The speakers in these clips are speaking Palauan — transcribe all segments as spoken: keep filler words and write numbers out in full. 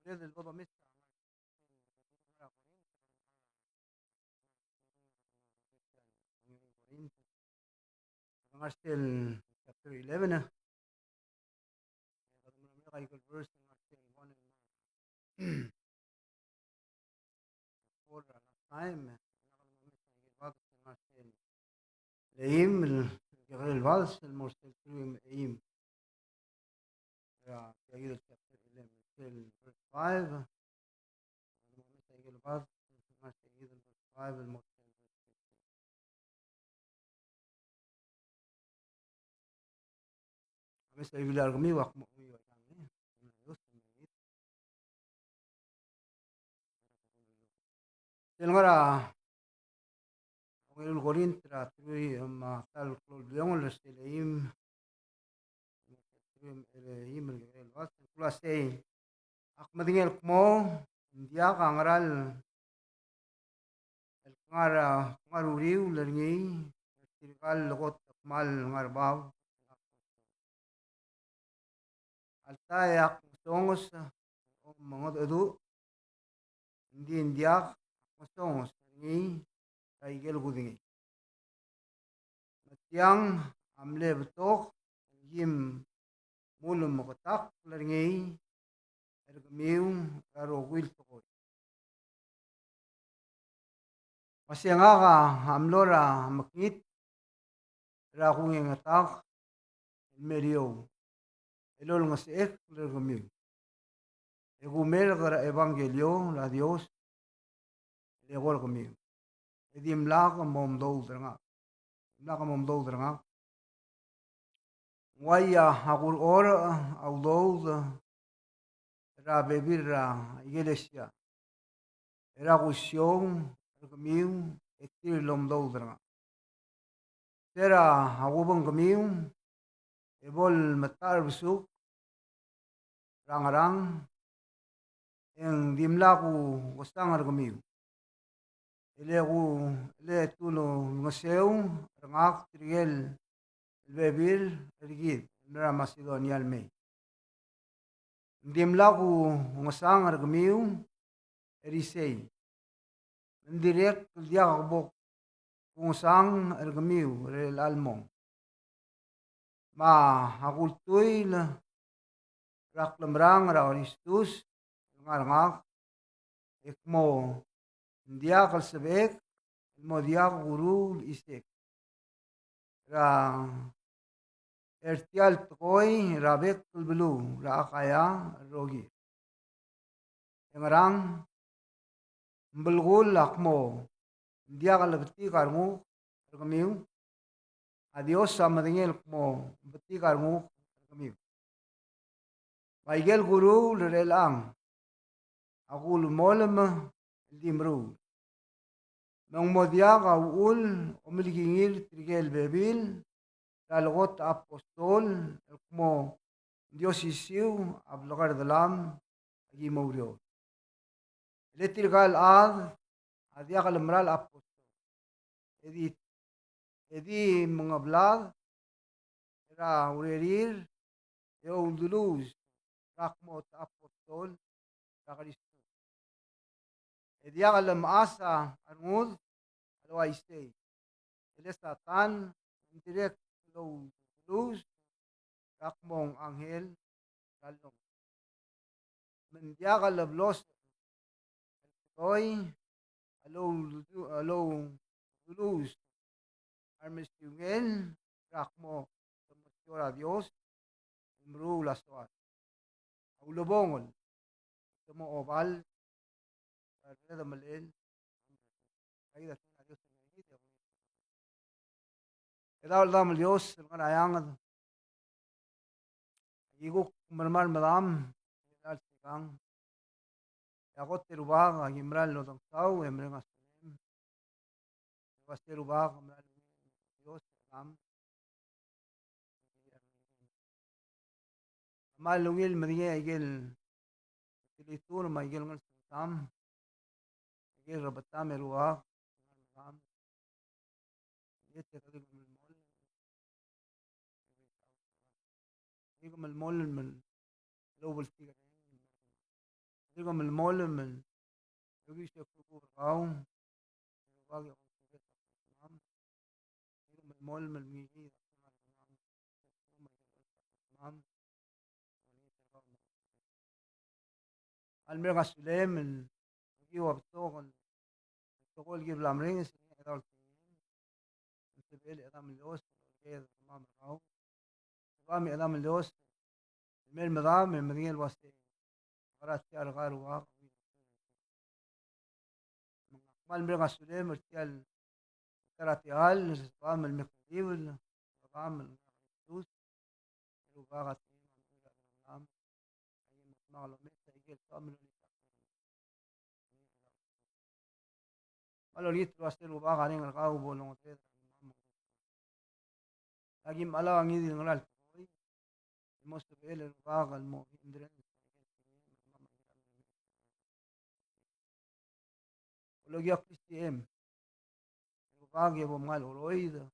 Ted el bo domes a ngar er a Korinto, ngar er sel chapter eleven, e. Kede mla mei er a ikel verse, ngar sel one and four er a last time, e. Ngar sel Leim, el kekerei el bades el mo er sel teruich me a eim. Er a, er a chapter eleven, sel verse five. Ngar sel verse five el mo er sel verse fifteen. Sel ngar er a Sel ngar er a ongeru el Korint er a teruich me a ta el klou el bliongel er sel eim, teruich me a eim el kekerei el bades, el kmo sei, ak medengei el kmo ng diak a ngera el el kngar, a, kngar uriul er ngii er tirka el kot el kmal ngar er a bab. Alta e ak ngesonges, o, mengedecheduch, ng di ng diak a ngesonges er ngii er a ikel kudengei. Me tiang a mle betok el kim ulemeketakl er ngii er kemiu er a rokui el tekoi. Me se ngak a mlo er a mekngit er a kungengetakl el mer eou el olengesechekl er kemiu. E kumerk er a ebangkelio er a Dios el eko er kemiu. E dimlak mo omdoud er ngak. Dimlak mo omdoud er ngak. Ng uaia, a kurechorech a udoud er a bebil er a ikelesia er a kusiou er kemiu e tir el omdoud er ngak. Se er a kubengkemiu e bo el metacherbesuk er a ngerang, e ng dimlak kukesang er kemiu. E le ku, e le te ulengeseu er ngak tirke el bebil er kid el mla er a Masedonia el mei. Ng dimlak kungesang er kemiu er isei. Me ng dirrek el diak bo kungesang er kemiu er chelecha el mong. Me a kultuil er a klemerang er a Kristus el ngar er ngak, e kmo ng diak el sebechek el mo diak kuruul isei er a, er tia el tekoi er a bek el beluu er a Akaia el rokir. E ngerang? Ng belkul a kmo ng diak lebetik a renguk er kemiu. A Dios a medengei el kmo ng betik a renguk er kemiu. Me a ikel kuruul er chelechang a kulemolem el di meruul. Me ng mo diak a uchul omelekingir tirke el bebil er a lekot a apostol el kmo ng di osisiu a blekerdelam a ki mo oureor. E le tirka el chad a diak el mera el apostol, e di, e di mengeblad er a urerir e ouldeluus er a kmo te apostol er a Kristus. E diak lemechas a rengud el uaisei. E le Satan a dirrek el ouldeluus er a kmo ng anghel er a llomes. Me ng diak leblos el tekoi el ouldu-, el ouldeluus a remesiungel er a kmo te mesiou er a Dios el meruul a soad. A ulebongel te mo obal er a redemelel. Chedaol Demam el Dios el ngar er a eanged, aki kuk mermar medam er a sikang. E a kot e Rubak, aki mera el odengsau e mereng a sunem. E a kot e Rubak, mera el Dios er kemam. Kmal ungil medengei a ikel tilechii me a ikel ngelsengsam, ikel rebetam e Rubak, e te kede melemolem, kede melemolem el oubeltik er Dirk melemolem el okiu se el klukuk er kau, e Rubak e kongei er kemam. Dirk melemolem el mengiil er kemam, kemam. Almer a sulem el okiu a betok el tekoi el ki bla merenges er ngii a Chedaol Tekingem, el sebechel e Chedam el Dios el oleked er kemam er kau. Sebecham e Chedam el Dios el mer medam e medengei el uasei, ngera tia el kar ua. Me ng kmal mereng a sulem er tia el ta er a techall, sebecham el meklibel, sebecham el ngar er a Kristus, e Rubak a tekingem a medengei er a delongelam. Aki mo dmak el omes a ikel soam el olita. Me olengit el uasei Rubak a reng er kau bo longedered er kemam. Aki mla ngii di el ngera el tekoi el mo sebechel e Rubak el mo hindrance. Olokiu a Kristin, e Rubak e bo mngai el oroid, e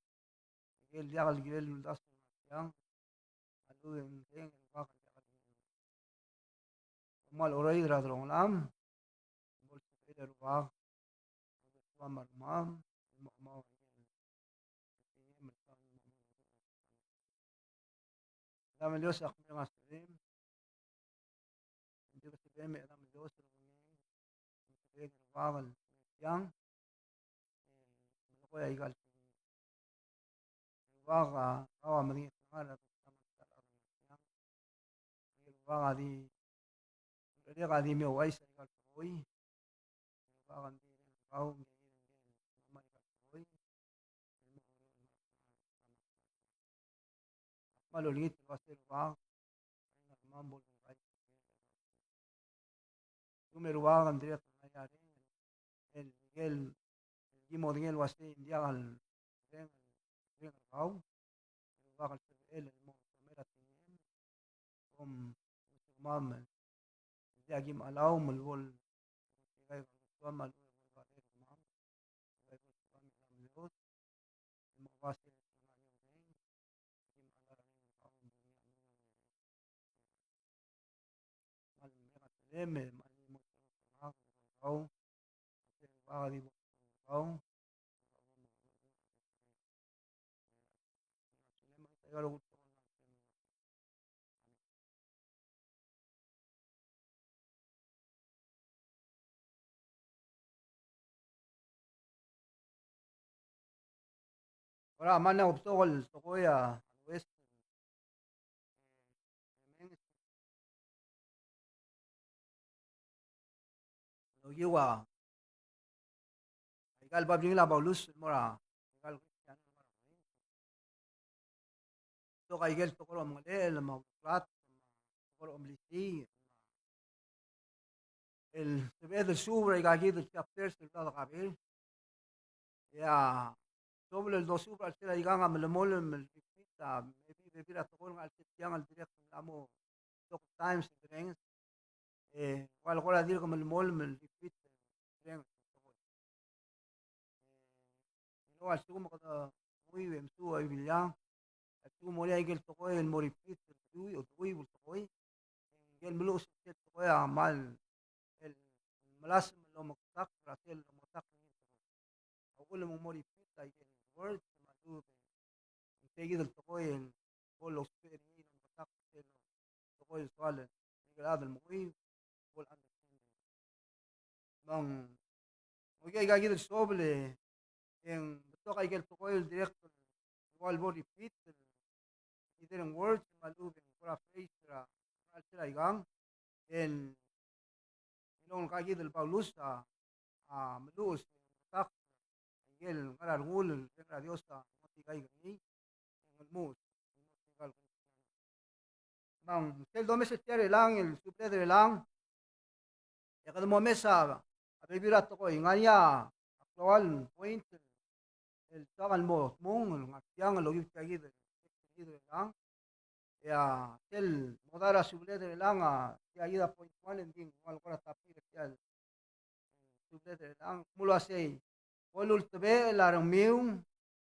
ikel diak el kirel el uldasu er tiang a lechub e ng reng e Rubak el diak el kirel. Bo mngai el oroid er a delongelam, bo lsebechel e Rubak, bo lsebechel e Rubak, mo, mo, Chedam el Dios, ak mereng a sulem. Ng di sebechem e Chedam el Dios el obengkek, ng sebechek e Rubak el tiang, e melekoi a ikal tekoi. Rubak a, kau a medengei el ngar er a tiang. Rubak a di, Rubak a di me ouchais a ikal tekoi. Rubak a di, Rubak a di, Rubak a di, Ak kmal olengit el uasei Rubak, me Rubak a dirrek el ngar er ngii el, el, el ki mo medengei el uasei ng diak el reng, reng er kau, Rubak el sebechel el mo tomellii a tekingem, kom, kom, Diak kim allow me bo el, Ora, mane a betok el tekoi a West. Okiu a ikal babilngel a Paulus el mo er a ikal Kristiano el ngar er a Korinto. Betok a ikel tekoi er a omengelechel me a uleklat, tekoi er a omelisiich, el sebeched el suub er a ikakid el chapters el bla dekabai. E a, suobel el dosuub er a chelsel a ikang a melemolem el repeat a, maybe, maybe bebil er a tekoi el ngar er a chelsel tiang el dirrek el mla mo betok el times el derrenges. E, ua le kora dirk melemolem el repeat el derrenges el tekoi. E, el ua lsekum e kede menguiu e mesuub a Biblia, a lsekum e ng mo er ngii a ikel tekoi el mo repeat el dui, o dui el tekoi, e ng ikel meluches er sel tekoi a kmal el melasem el omeketakl er a sel omeketakl er ngii el tekoi. A uchul me ng mo repeat a ikel words me a lechub e ng seikid el tekoi el bo lousbech er ngii el omeketakl er sel tekoi el soal el ikel chad el menguiu, bo el understand. Me ng okiu a ikakid el suobel e ng betok a ikel tekoi el dirrek el ua le bo repeat, either ng words me a lechub e ng kora phrase er a, er a chelsel a ikang, el, el ong ikakid el Paulus a, a meluches, a, ikel ngar er a rengul el Reng er a Dios a ngotikai er ngii, e ng lmuut. Me ng sel domes er tia er chelechang, el sublet er chelechang, e kede mo omes a bebil er a tekoi, ngar er ngii a klou el point el soak el mo dmung el ngar tiang el okiu tia kid el, kid er chelechang. E a sel mo er a sublet er chelechang a tia kid a point one, e ng di ng ua le kora topic er tia el sublet er chelechang, kmo uaisei, bo lultebechel a rengmiu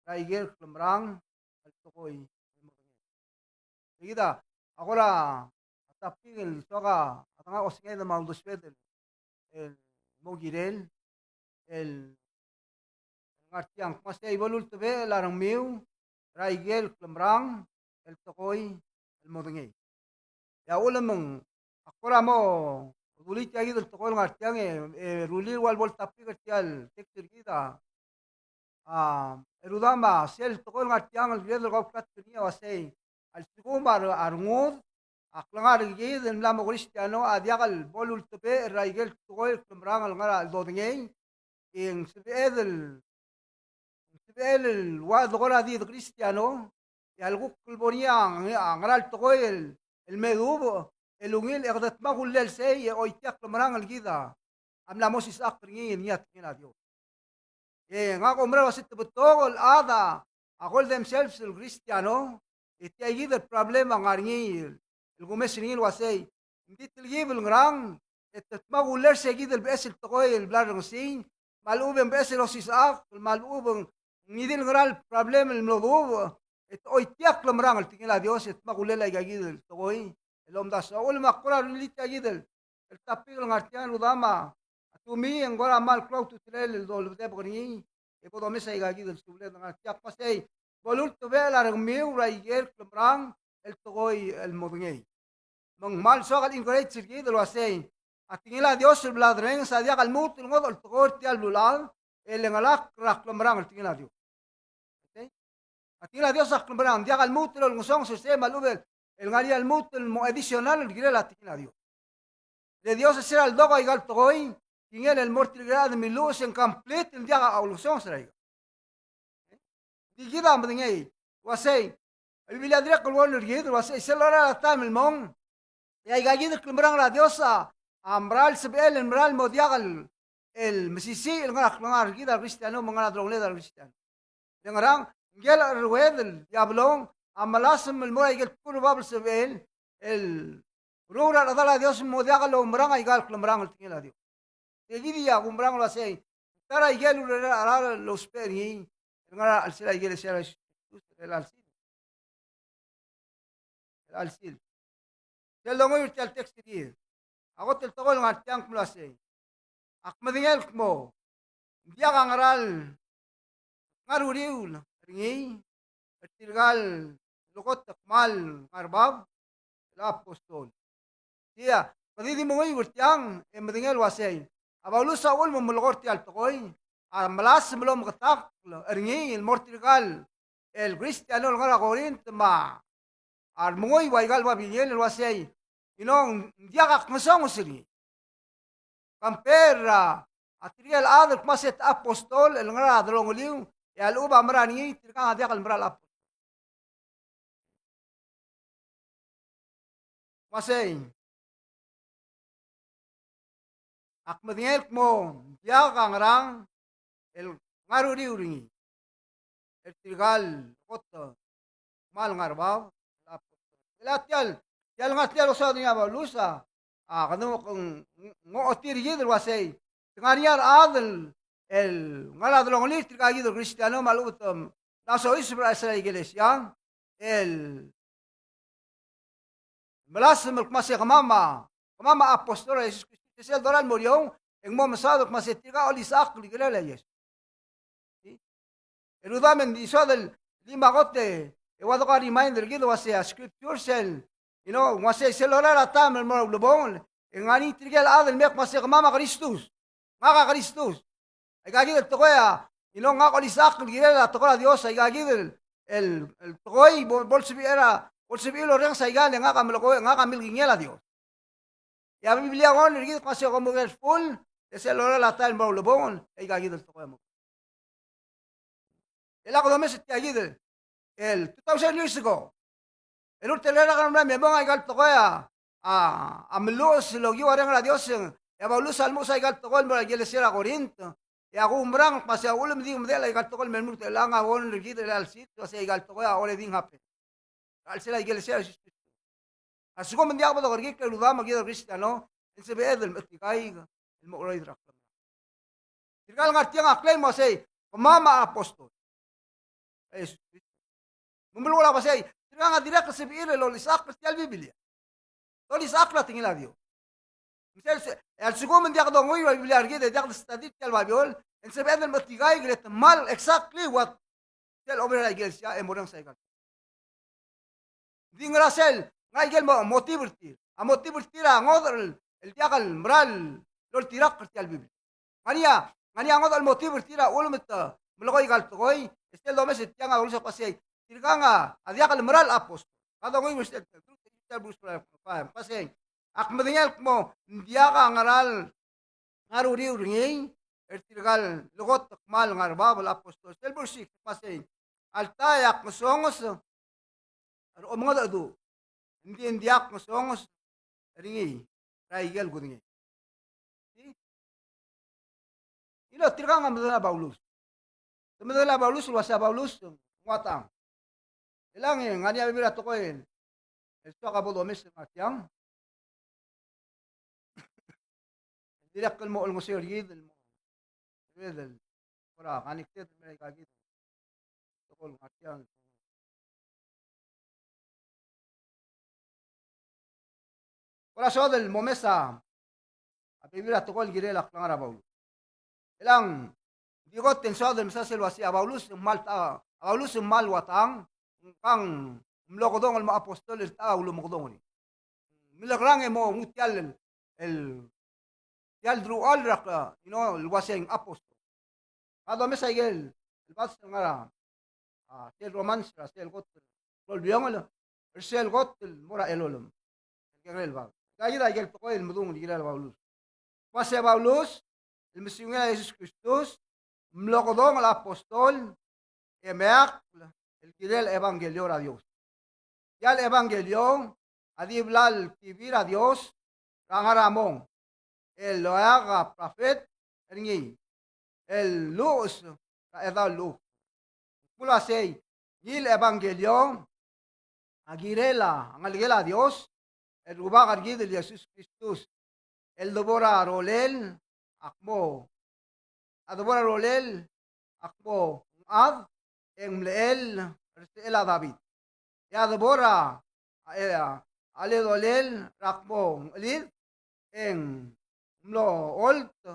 er a ikel klemerang el tekoi el mo er ngii. Kid a kora topic el soak a dengai a osenged me a uldesued el el mo kirel, el ngar tiang. Kmo sei bo lultebechel a rengmiu er a ikel klemerang el tekoi el modengei. E a uchul me ng ak kora mo dulii tia kid el tekoi el ngar tiang e, e rullii el ua bo el topic er tia el text er kid a, a, e rudam, a sel tekoi el ngar tiang el kired el kauklatk er ngii a uasei, a lsekum a re-, a rengud a klengar er kid el mla mo Kristiano a diak el bo lultebechel er a ikel tekoi el klemerang el ngar a, el dodengei, e ng sebeched el, ng sebeched el ua de kora di de Kristiano, e a lekuk el bo er ngii a, a ngera el tekoi el, el me dubech, el ungil, e kede dmak a ulel sei, e choitii a klemerang el kid a mla mo osisechakl er ngii, ngii a tekingel a Dios. E ngak a oumera el uasei te betok el chad a call themselves el Kristiano, e tia kid el problem a ngar er ngii el kumes er ngii el uasei, ng di telkib el ngerang, e te dmak a ulel sei kid el beches el tekoi el bla lerrengesii, me a lechub e ng beches el osisechakl, me a lechub e ng ngii di el ngera el problem el mlo dubech, e te choitii a klemerang el tekingel a Dios, e te dmak a ulel aika kid el tekoi el omdasu. A uchul me ak kora rullii tia kid el el topic el ngar tiang, rudam, a tumii e ng kora mal klou a ultutelel el dolebedebek er ngii, e bo domes aika kid el subeled el ngar tiang. Kmo sei bo lultebechel a rengmiu er a ikel klemerang el tekoi el modengei. Me ng mal soak el encourage er kid el uasei, a tekingel a Dios el bla derrenges a diak el lmuut el ngodech el tekoi er tia el beluulechad, e le ngelakl er a klemerang el tekingel a Dios. Okay? A tekingel a Dios a klemerang, ng diak el lmuut el olengesonges er sei me a lechub el ngar er ngii a lmuut el mo additional el kirel a tekingel a Dios. Le Dios a sera ledok aika el tekoi, kingel el mo er tirke el chad el milluches e ng complete, ng diak a olengesonges er aika. Di kid a medengei el uasei, a Biblia a dirrek el warn er kid el uasei sel lorael a taem el mong, e aika kid el klemerang er a Dios a, a mera el sebechel el mera el mo diak el, el mesisiich el ngar er a klengar er kid a Kristiano me a ngar er a delongeled a Kristiano. Le ngerang, ngikel cherrued el diablong a melasem el mo er a ikel tkul er bab el sebechel el meruul er a rechedal a Dios el mo diak loumerang aika el klemerang el tekingel a Dios. E kid a kumerang el uasei, ta er a ikel urerel a cheral el ousbech er ngii el ngar er a chelsel a ikelesia er a Jesus Kristus er chelecha el sils. Chelecha el sils. Sel donguiu er tia el text er kid, a kot el tekoi el ngar tiang a kmo uasei, ak medengei el kmo ng diak a ngera el ngar er a uriul er ngii er tirka el kot el kmal ngar er a bab el apostol. Tia, kede di menguiu er tiang e medengei el uasei, a Paulus a uchul me ng melekoi er tia el tekoi a melasem el omeketakl er ngii el mo er tirka el Kristiano el ngar er a Korint me a remenguiu a ika el babilngel el uasei, you know, ng diak a klengesonges er ngii. Compare er a, a tirke el chad el kmo se te apostol el ngar er a delongeliu, e a lechub a mera er ngii, tirkang a diak el mera el apostol. Uasei, ak medengei el kmo ng diak a ngerang el ngar er a uriul er ngii er tirka el kot el kmal ngar er a bab el apostol. E le tia el, tia el ngar tia el osaod er ngii a Paulus a, a kede mo, ng, ng, ng ochotii er kid el uasei, te ngar er ngii a rechad el, el ngar er a delongelir tirka kid el Kristiano me a lechub e te mla soiseb er a chelsel a ikelesia el melasem el kmo se kemam a, kemam a apostol er a Jesus Kristus. E sel dorael el mo er eou e ng mo mesaod el kmo se tirka a olisechakl el kirel a Jesus. E rudam, e ng di soad el di mo kot e ua deko a reminder er kid el uasei a scripture sel, you know, ng uasei sel lorael a taem el mo er a ulebongel e ng ngar er ngii tirke el chad el me kmo se kemam a Kristus. Ngak a Kristus. Aika kid el tekoi a, you know, ngak a olisechakl el kirel a tekoi er a Dios, aika kid el, el, el tekoi bo, bo lsebechir a, bo lsebechir el orrenges aika el ngak a melekoi, ngak a milekingel a Dios. E a Biblia a warn er kid el kmo se kom mo careful, e sel lorael a taem el mo er a ulebongel, e aika kid el tekoi a mo. E lak domes er tia kid el two thousand years ago. El ulterekokl er a mla me mong aika el tekoi a, a, a melluches el okiu a reng er a Dios, e a Paulus a lmuches aika el tekoi el mo er a ikelesia er a Korint. E a kumerang el kmo se a uchul me di medechel aika el tekoi el me lmuut el chelechang a warn er kid er chelecha el sils, el uasei aika el tekoi a already happened er a chelsel a ikelesia er a Jesus Kristus. A lsekum ng diak bo dekerekikl e rudam, kid el Kristiano, e ng sebeched el mechitikaik el mo cheroid er a klemerang. Tirka el ngar tiang a claim el uasei kemam a apostol er a Jesus Kristus. Me ng belkul a uasei tirkang a dirrek el sebechir el olisechakl er tia el Biblia, olisechakl er a tekingel a Dios. Me sel, sel, a lsekum ng diak donguiu a Biblia er kid, e diak de study er tia el Baibel, e ng sebeched el mechitikaik e le te kmal exactly what sel omes er a ikelesia e morrenges a ikal. Ng di ngera sel, ngera ikel mo-, motive er tir. A motive er tir a ngodech el, el diak el mera el oltirakl er tia el Biblia. Ngar ngii a, ngar ngii a ngodech el motive er tir a uchul me te melekoi ikal tekoi, e sel domes er tiang a Paulus a kmo sei, tirkang a diak el mera el apostol. Ka donguiu er sel, sel, sel, sel, sel, sel, sel, sel, ak medengei el kmo ng diak a ngera el ngar uriul er ngii er tirka el kot el kmal ngar er bab el apostol. Sel verse six, kmo sei, alta e ak ngesonges er a omengedecheduch, ng di ng diak ngesonges er ngii er a ikel kudengei. Di? Ilo tirkang a medengei a Paulus. Te medengei a Paulus el uasei a Paulus ng ua tang. Elechang e ngar ngii a bebil er a tekoi el soak a bo domes er tiang. Dirrek el mo olengeseu er kid el mo, el mo, kora connected el mei er kid. Tekoi el ngar tiang. Kora soad el mo mesa a bebil er a tekoi el kirel a klengar er a Paulus. Elechang, di kot e ng soad el mesa sel uasei a Paulus ng kmal ta, a Paulus ng kmal ua tang, ng kang mlo kedong el mo apostol el ta a ulemekedong er ngii. Milekerang e mo nguu tia el, el, tia el deruchall er a, you know, el uasei ng apostol. Ka domes a ikel, el bades el ngar er a, a, sel Romans, er a sel kot el olbiongel, er sel kot el mo er a elolem. El kekerei el bab. Ka kid a ikel tekoi el medung el kirel a Paulus. Uasei a Paulus, el mesiungel a Jesus Kristus, mlo kedong el apostol, e meakl el kirel a ebangkelio er a Dios. Tia el ebangkelio a di bla el TV er a Dios er a ngar er a mong, el loeak a prophet er ngii el luches er a chedaol llechukl. Kmo uasei, ngii el ebangkelio a kirel a ngelekel a Dios el Rubak er kid el Jesus Kristus, el debo er a rolel a kmo, a debo er a rolel a kmo ng chad e ng mlechell er sechel a David. E a debo er a, a, a, a ledolel er a kmo ng chelid e ng mlo olt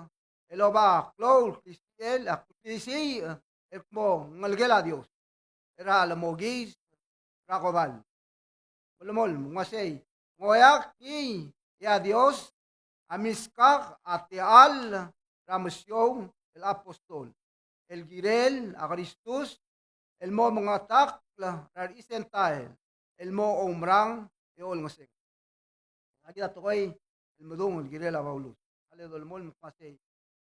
el oba klou el klisichel, a klisiich el kmo ng ngelekel a Dios er a lemokiis er a kodall. Melemolem, ng uasei, ng oeak ngii e a Dios a milskak a techall er a mesiou el apostol el kirel a Kristus el mo mengetakl er a rechiis el Gentile el mo oumerang e olengeseu. Aki a tekoi el medung el kirel a Paulus. A le dolemolem el kmo sei,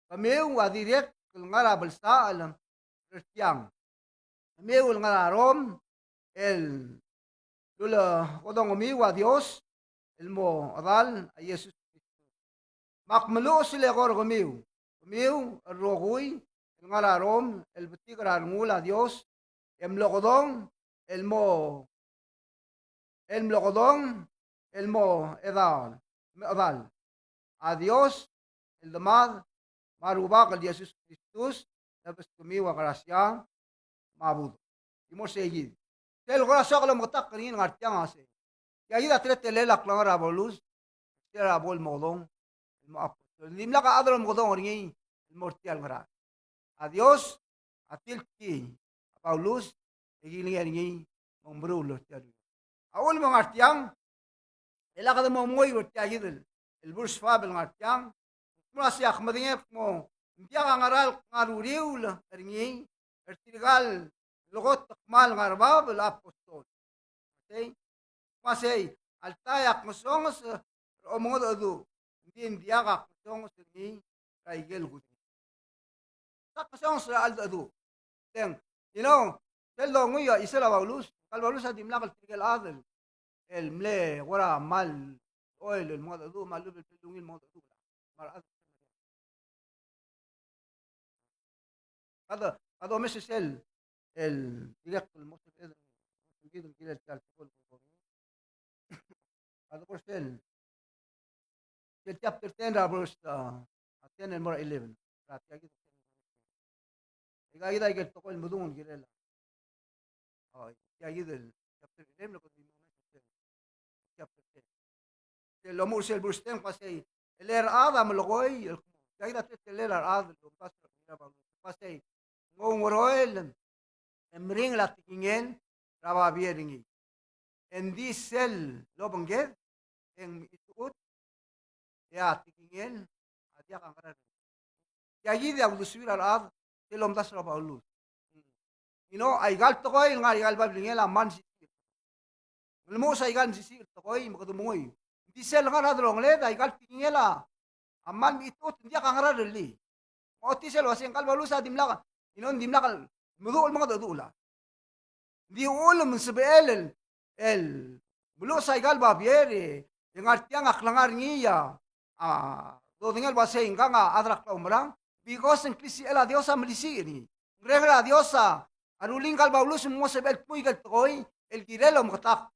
kemiu a dirrek el ngar er a belsechel er tiang. Kemiu el ngar er a Rom el lulekedongemiu a Dios el mo chedal a Jesus Kristus. Me ak meluches el eko er kemiu, kemiu el rokui el ngar er a Rom el betik er a rengul a Dios e mlo kedong el mo, el mlo kedong el mo chedal, me chedal a Dios el Demad me a Rubak el Jesus Kristus el mebeskemiu a krasia me a budech. Di mo er sei kid. Sel kora soak el omeketakl er ngii el ngar tiang a sei, tia kid a teletelel a klengar er a Paulus, sel bo el mo kedong el mo apostol. Dimlak a chad el omekedong er ngii el mo er tia el ngerang. A Dios a tiltkii a Paulus e kilengei er ngii me ng meruul er tia el. A uchul me ng ngar tiang, e lak de mo menguiu er tia kid el, el verse five el ngar tiang, kmo sei, ak medengei el kmo ng diak a ngera el kngar uriul er ngii er tirka el kot el kmal ngar er bab el apostol. Okay? Kmo sei, alta e ak ngesonges er a omengedecheduch, ng di ng diak a ngesonges er ngii er a ikel kudengei. Te ak ngesonges er a cheldecheduch. Teng, you know, sel donguiu a chisel a Paulus, ngka el Paulus a dimlak el tirke el chad el mle kora kmal oil el mengedecheduch, me a lechub e ng mle ungil el mengedecheduch. Me a rechad, kede, kede omes er sel, el dirrek el mo sebeched el, el kirel tia el tekoi el, a de ko er sel, sel chapter ten er a verse, uh, ten el mo er a eleven. Er a tia kid, tia kid a ikel tekoi el medung el kirel. Oh, tia kid el chapter eleven, el chapter ten. Sel lomuchel sel verse ten, kmo sei, el er a chad a melekoi el kmo, tia kid a teletelel a rechad el omdasu er a Paulus. Uasei, ng oungeroel e meringel a tekingel er a babier er ngii. E ng di sel lobengked e ng mechitechut e a tekingel a diak a ngera. Tia kid a uldesuir a rechad sel omdasu er a Paulus. You know, aika el tekoi el ngar er aika el babilngel a kmal mesisiich. Ng lmuches aika el mesisiich el tekoi me kede menguiu. Ng di sel ngar er a delongeled, aika el tekingel a kmal mechitechut, ng diak a ngera er ngii. Me a otis el uasei ngka el Paulus a dimlak, you know, dimlak el meduch el mengedecheduch el Ng di uchul me ng sebechel el, el meluches aika el babier, e, e ngar tiang a klengar er ngii a, a, dodengei el uasei ngkang a chad er a klaumerang, because ng klisichel a Dios a melisiich er ngii. Ng reng er a Dios a, a rullii ngka el Paulus me ng mo sebechel el dmu aike el tekoi el kirel omeketakl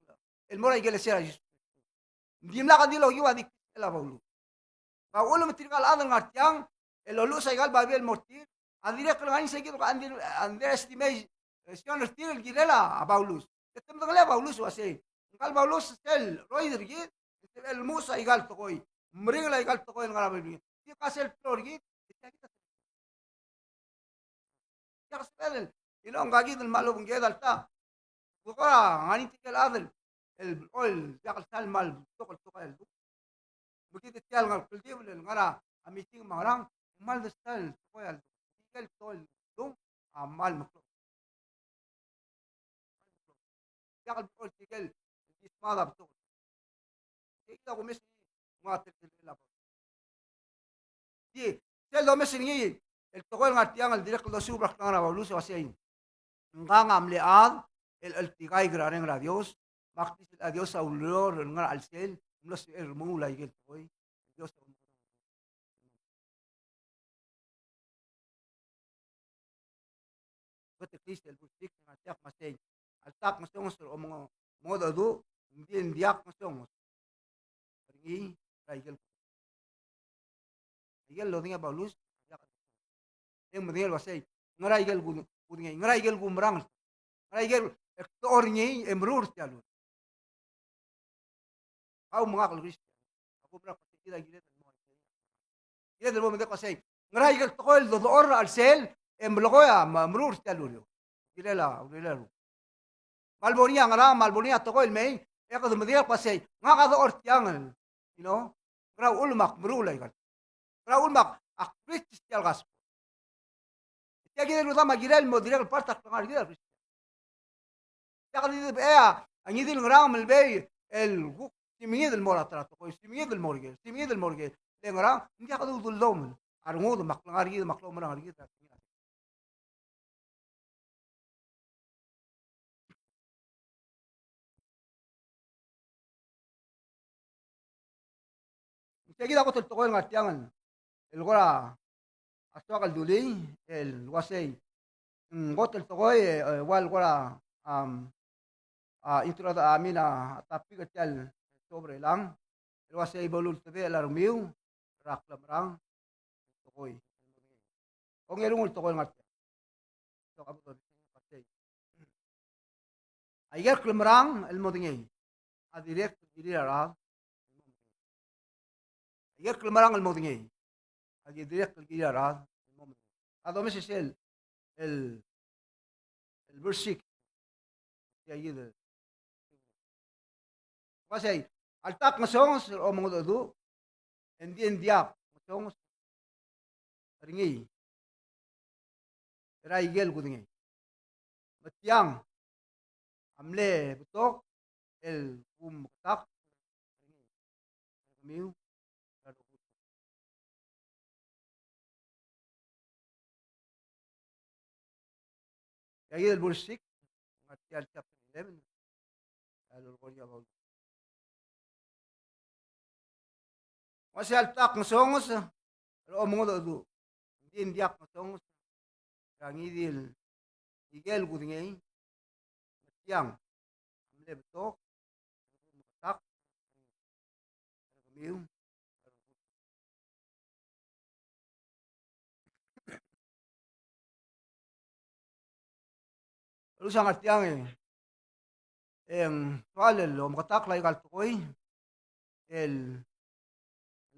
el mo er a ikelesia er a Jesus. Ng dimlak a di lokiu a di klisichel a Paulus. Ka uchul me tirka el chad el ngar tiang el loluches aika el babier el mo er tir, a dirrek el ngar er ngii se kid el under-, underestimation er tir el kirel a Paulus. E te medengelii a Paulus el uasei, ngka el Paulus sel cheroid er kid, e sebechel el lmuches aika el tekoi, meringel aika el tekoi el ngar er a Baibel. Tirka sel klou er kid, e tia kid a Tia sebechel, you know, ngka kid el kmal obengked alta. Ng kora ngar er ngii tirke el chad el, el, el diak el sal kmal betok el tekoi el dmu. Me kid tia el ngar er a kldibel el ngar er a meeting me a ngerang, kmal di sal tekoi el dmu. Tirke el tekoi el dmu a kmal meklou. Diak el betok tirke el di smal a betok. Tia kid a kumes er ngii, ng ua teletelel a Paulus. Di, sel domes er ngii el tekoi el ngar tiang el dirrek el dosuub er a klengar er a Paulus el uasei, ngkang a mle chad el cheltikaik er a reng er a Dios, me ak di sel a Dios a ureor el ngar er a chelsel, mlo sebechel el remuul aike el tekoi. Dios a Betekis el bursik, ngar tiang me sei, alta a ngesonges er a omengo-, mengodecheduch, ng di, ng diak ngesonges er ngii er a ikel, ikel lodengei a Paulus. E ng medengei el uasei, ngera ikel ku-, kudengei, ngera ikel kumerang, ngera ikel kdechor er ngii e meruul er tia el ureor. Kau me ngak el Christian, a kumerang el uasei kid a kired el mo, kired el mo medengei el uasei, ngera ikel tekoi el dodechor er a chelsel e melekoi a me-, meruul er tia el ureor. Kirel a, kirel a ureor. Me a lebo er ngii a ngerang, me a lebo er ngii a tekoi el mei, e kede medengei el uasei, ngak a dechor tiang, you know, ngera uchul me ak meruul aikal, ngera uchul me ak, ak preach tia el gospel. Tia kid el rudam a kirel el mo dirrek el part er a klengar er kid el Christian. Tia kid a di debechea, a ngii di el ngerang me lebei el kuk simengid el mo er a ta er a tekoi, simengid el mo er ker, simengid el mo er ker. Le ngerang, ng diak a di uldomel a rengud me a klengar er kid me a klaumerang er kid. Tia kid a kot el tekoi el ngar tiang el kora soak el dulii el uasei, mm, kot el tekoi, e, e, ua el kora, am, a, intro, I mean, a, topic er tia el sob er chelechang el uasei bo lultebechel a rengmiu er a klemerang el tekoi. Ongerung el tekoi el ngar tiang. Aike el klemerang el modengei a dirrek el kirir a rechad. Aike el klemerang el modengei a dirrek el kirir a rechad. A domes er sel, el, el verse six. Tia kid el uasei, alta a ngesonges er a omengedecheduch, e ng di, ng diak ngesonges er ngii er a ikel kudengei. Me tiang a mle betok el kumeketakl er ngii er kemiu. Tia kid el verse six, ngar tia el chapter eleven. A lolekoi a Paulus. Uasei alta a ngesonges er a omengedecheduch, ng di, ng diak ngesonges er a ngii di el ikel kudengei. Me tiang a mle betok el kumeketakl er kemiu. Luluus a ngar tiang e, e ng soal el omeketakl aika el tekoi el, el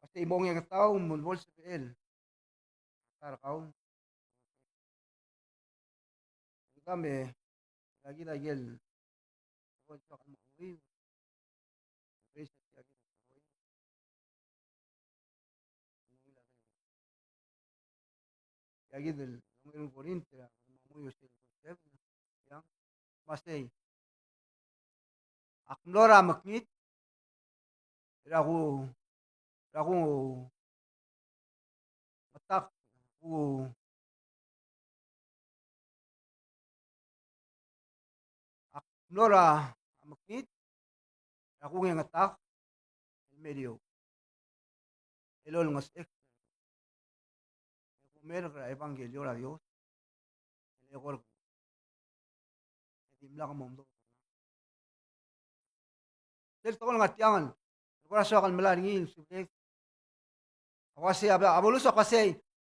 Uasei mo ngii a ketau me bo lsebechel a ta er kau. Ng kmo me, a kid a ikel, a kid el, Korinto, a, uasei, ak mlo er a mekngit er a ku, er a ku ngetak, ku, ak mlo er a mekngit er a ku ngetak el mei er eou el olengesechek e kumerk er a ebangkelio er a Dios el eko er kemiu. E dimlak momdo. Sel tekoi el ngar tiang el kora soak el melai er ngii, subject. A uasei a, a Paulus a uasei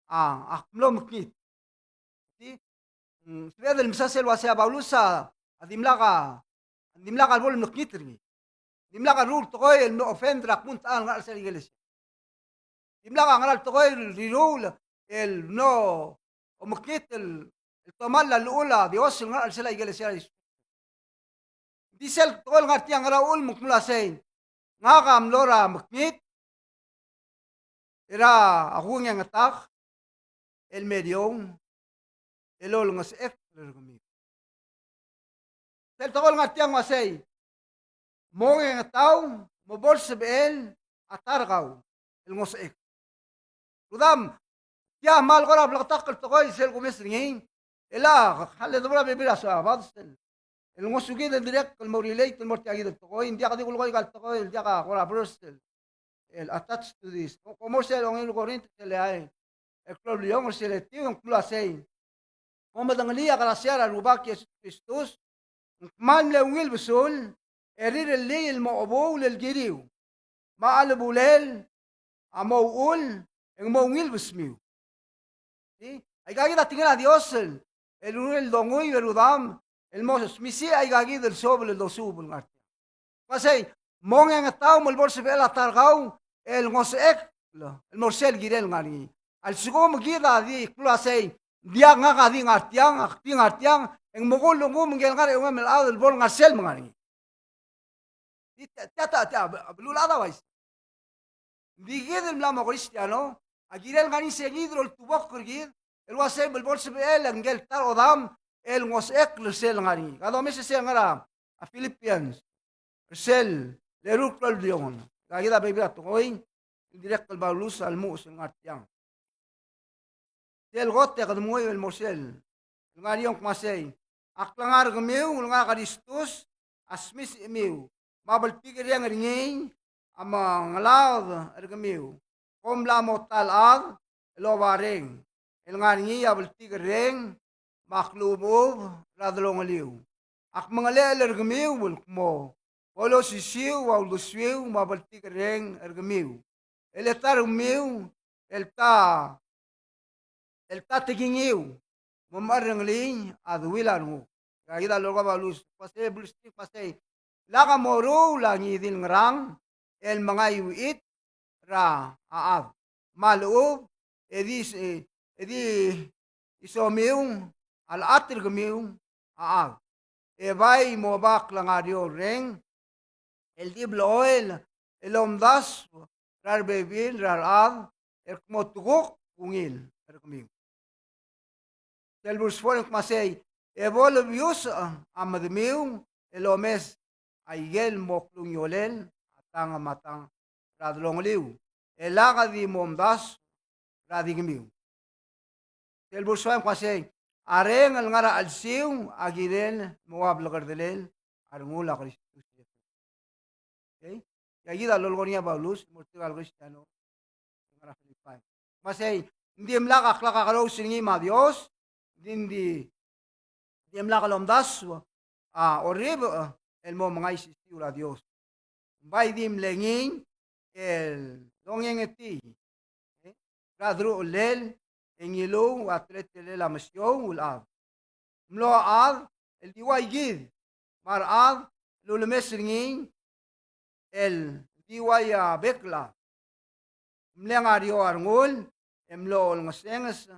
a, ak mlo mekngit. Di, mm, sebeched el mesa sel uasei a Paulus a, a dimlak a, dimlak a bo lemekngit er ngii. Dimlak a rruul tekoi el mlo offend er a kmo ng techa el ngar er sel ikelesia. Dimlak a ngera el tekoi el riruul el mlo omekngit el, el tomall a llechul a Dios el ngar er a chelsel a ikelesia er a Jesus. Ng di sel tekoi el ngar tiang, ngera uchul me ng kmo uasei, ngak a mlo er a mekngit er a kuk ngengetak el meriou el olengesechekl er kemiu. Sel tekoi el ngar tiang uasei, mo ngengetau me bo lsebechel a ta er kau el ngosechekl. Rudam, tia kmal kora bleketakl el tekoi sel kumes er ngii, e le a, a le debo er a bebil er a soad el, el ngosukid el dirrek el mo relate el mo er tia kid el tekoi, ng diak di kulekoi aika el tekoi el diak a kora verse el, el attached to this. Ko, ko mo er sel ongeru el Korint el eai el klou el bliongel, er sel etiu e ng kmo uasei, ko medengelii a krasia er a Rubak Jesus Kristus, ng kmal mle ungil besul, e rirellii el mo chebuul el kiriu, me a chelebulel a mo uchul e ng mo ungil besmiu. Di, aika kid a tekingel a Dios el, el ureor el donguiu e rudam, el mo smisichii aika kid el suobel el dosuub el ngar tiang. Uasei, mo ngengetau me le bo lsebechel a ta er kau el ngosechekl el mo er sel kirel ngar er ngii. A lsekum kid a di kmo uasei, ng diak, ngak a di ngar tiang, ak di ngar tiang, e ng mekull a kuk me ngike el ngar er a eungel me a chad el bo lengar er sel me ngar er ngii. Di tia, tia, tia, tia, beluulechad a uaisei. Ng di kid el mla mo Kristiano a kirel ngar er ngii, se kid el oltubokl er kid el uasei me le bo lsebechel ngike el ta er a odam el ngosechekl er sel ngar er ngii. Ka domes er sel ngar er a Philippians, er sel eru el klou el bliongel. Aika kid a bebil er a tekoi el dirrek el Paulus a lmuches el ngar tiang. Sel kot e kede menguiu el mo er sel ngar er eou e ng kmo uasei, a klengar er kemiu el ngar er a Kristus a smisichemiu, me a bltikerreng er ngii a mengelaod er kemiu. Kom mla mo ta el chad el oba reng, el ngar er ngii a bltikerreng me a klechubechub er a delongeliu. Ak mengelechel er kemiu el kmo, bo losisiu a uldesuiu me a bltikerreng er kemiu. E le ta er kemiu el ta, el ta tekingiu me mecherrengelii a deuil a renguk. Aika kid a lolekoi a Paulus, uasei, blus, uasei, lak moruul a ngii di el ngerang el mengai a uchit er a chad me a lechub, e di, e di somiu a lechat er kemiu a chad. E bai mo oba klengar er eou el reng el di blechoel el omdasu er a rebebil er a rechad el kmo te kuk ungil er kemiu. Sel verse four e ng kmo uasei, e bo lebiusech a medemiu el omes a ikel mo klungiolel a tang me a tang er a delongeliu, e lak di mo omdasu er a di kemiu. Sel verse five e ng kmo uasei, a reng el ngar er a chelsiu a kirel mo ua blekerdelel a rengul a Kristus. Okay? Aika kid a lolekoi er ngii a Paulus el mo er tirka el Kristiano el ngar er a Philippi. Me sei, ng dimlak a klekakerous er ngii me a Dios, ng di, ng dimlak lomdasu a orribech el mo mengaisisiu er a Dios. Ng bai di mle ngii el dongengetii er a deruchellel e ngiluu a teletelel a mesiou el chad. Mlo chad el di ua ikid, me a rechad el ulemes er ngii el di ua a bek el chad. Mle ngar er eou a rengul e mlo olengesenges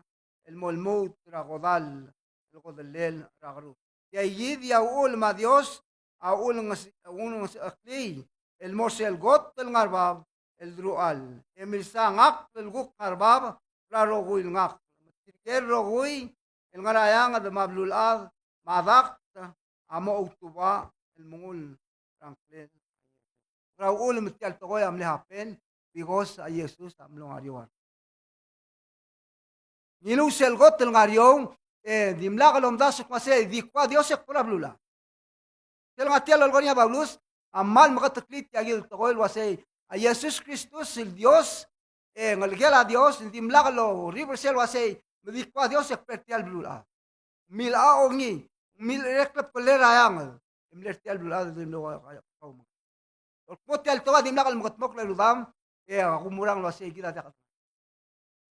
el mo lmuut er a kodall el kodellel er a kerruul. Tia ikid a uchul me a Dios a ulenges-, ulengesecheklii el mo er sel kot el ngar bab el deruchall, e milsa ngakl el kuk ngar bab er a rokui el ngakl. Me tirke el rokui el ngar er a eanged me a beluulechad me a dakt a mo outubech el mengull er a ngklel. Ngera uchul me tia el tekoi a mle happen? Because a Jesus a mlo ngar er eou. Ngiluu sel kot el ngar er eou, e dimlak lomdasu el kmo sei, di kua Dios e kbo er a beluulechad. Sel ngar tia el lolekoi er ngii a Paulus a kmal meketeklii tia kid el tekoi el uasei, a Jesus Kristus el Dios, e ngelekel a Dios, ng dimlak lorriber sel uasei, me di kua Dios e kbo er tia el beluulechad. Mil a ongii, mil er a klebkellel a eanged, e mle er tia el beluulechad el di mlo ua, ua, ua, ua. Kmo tia el tekoi a dimlak el mekedmokl el rudam, e a kumurang el uasei kid a diak.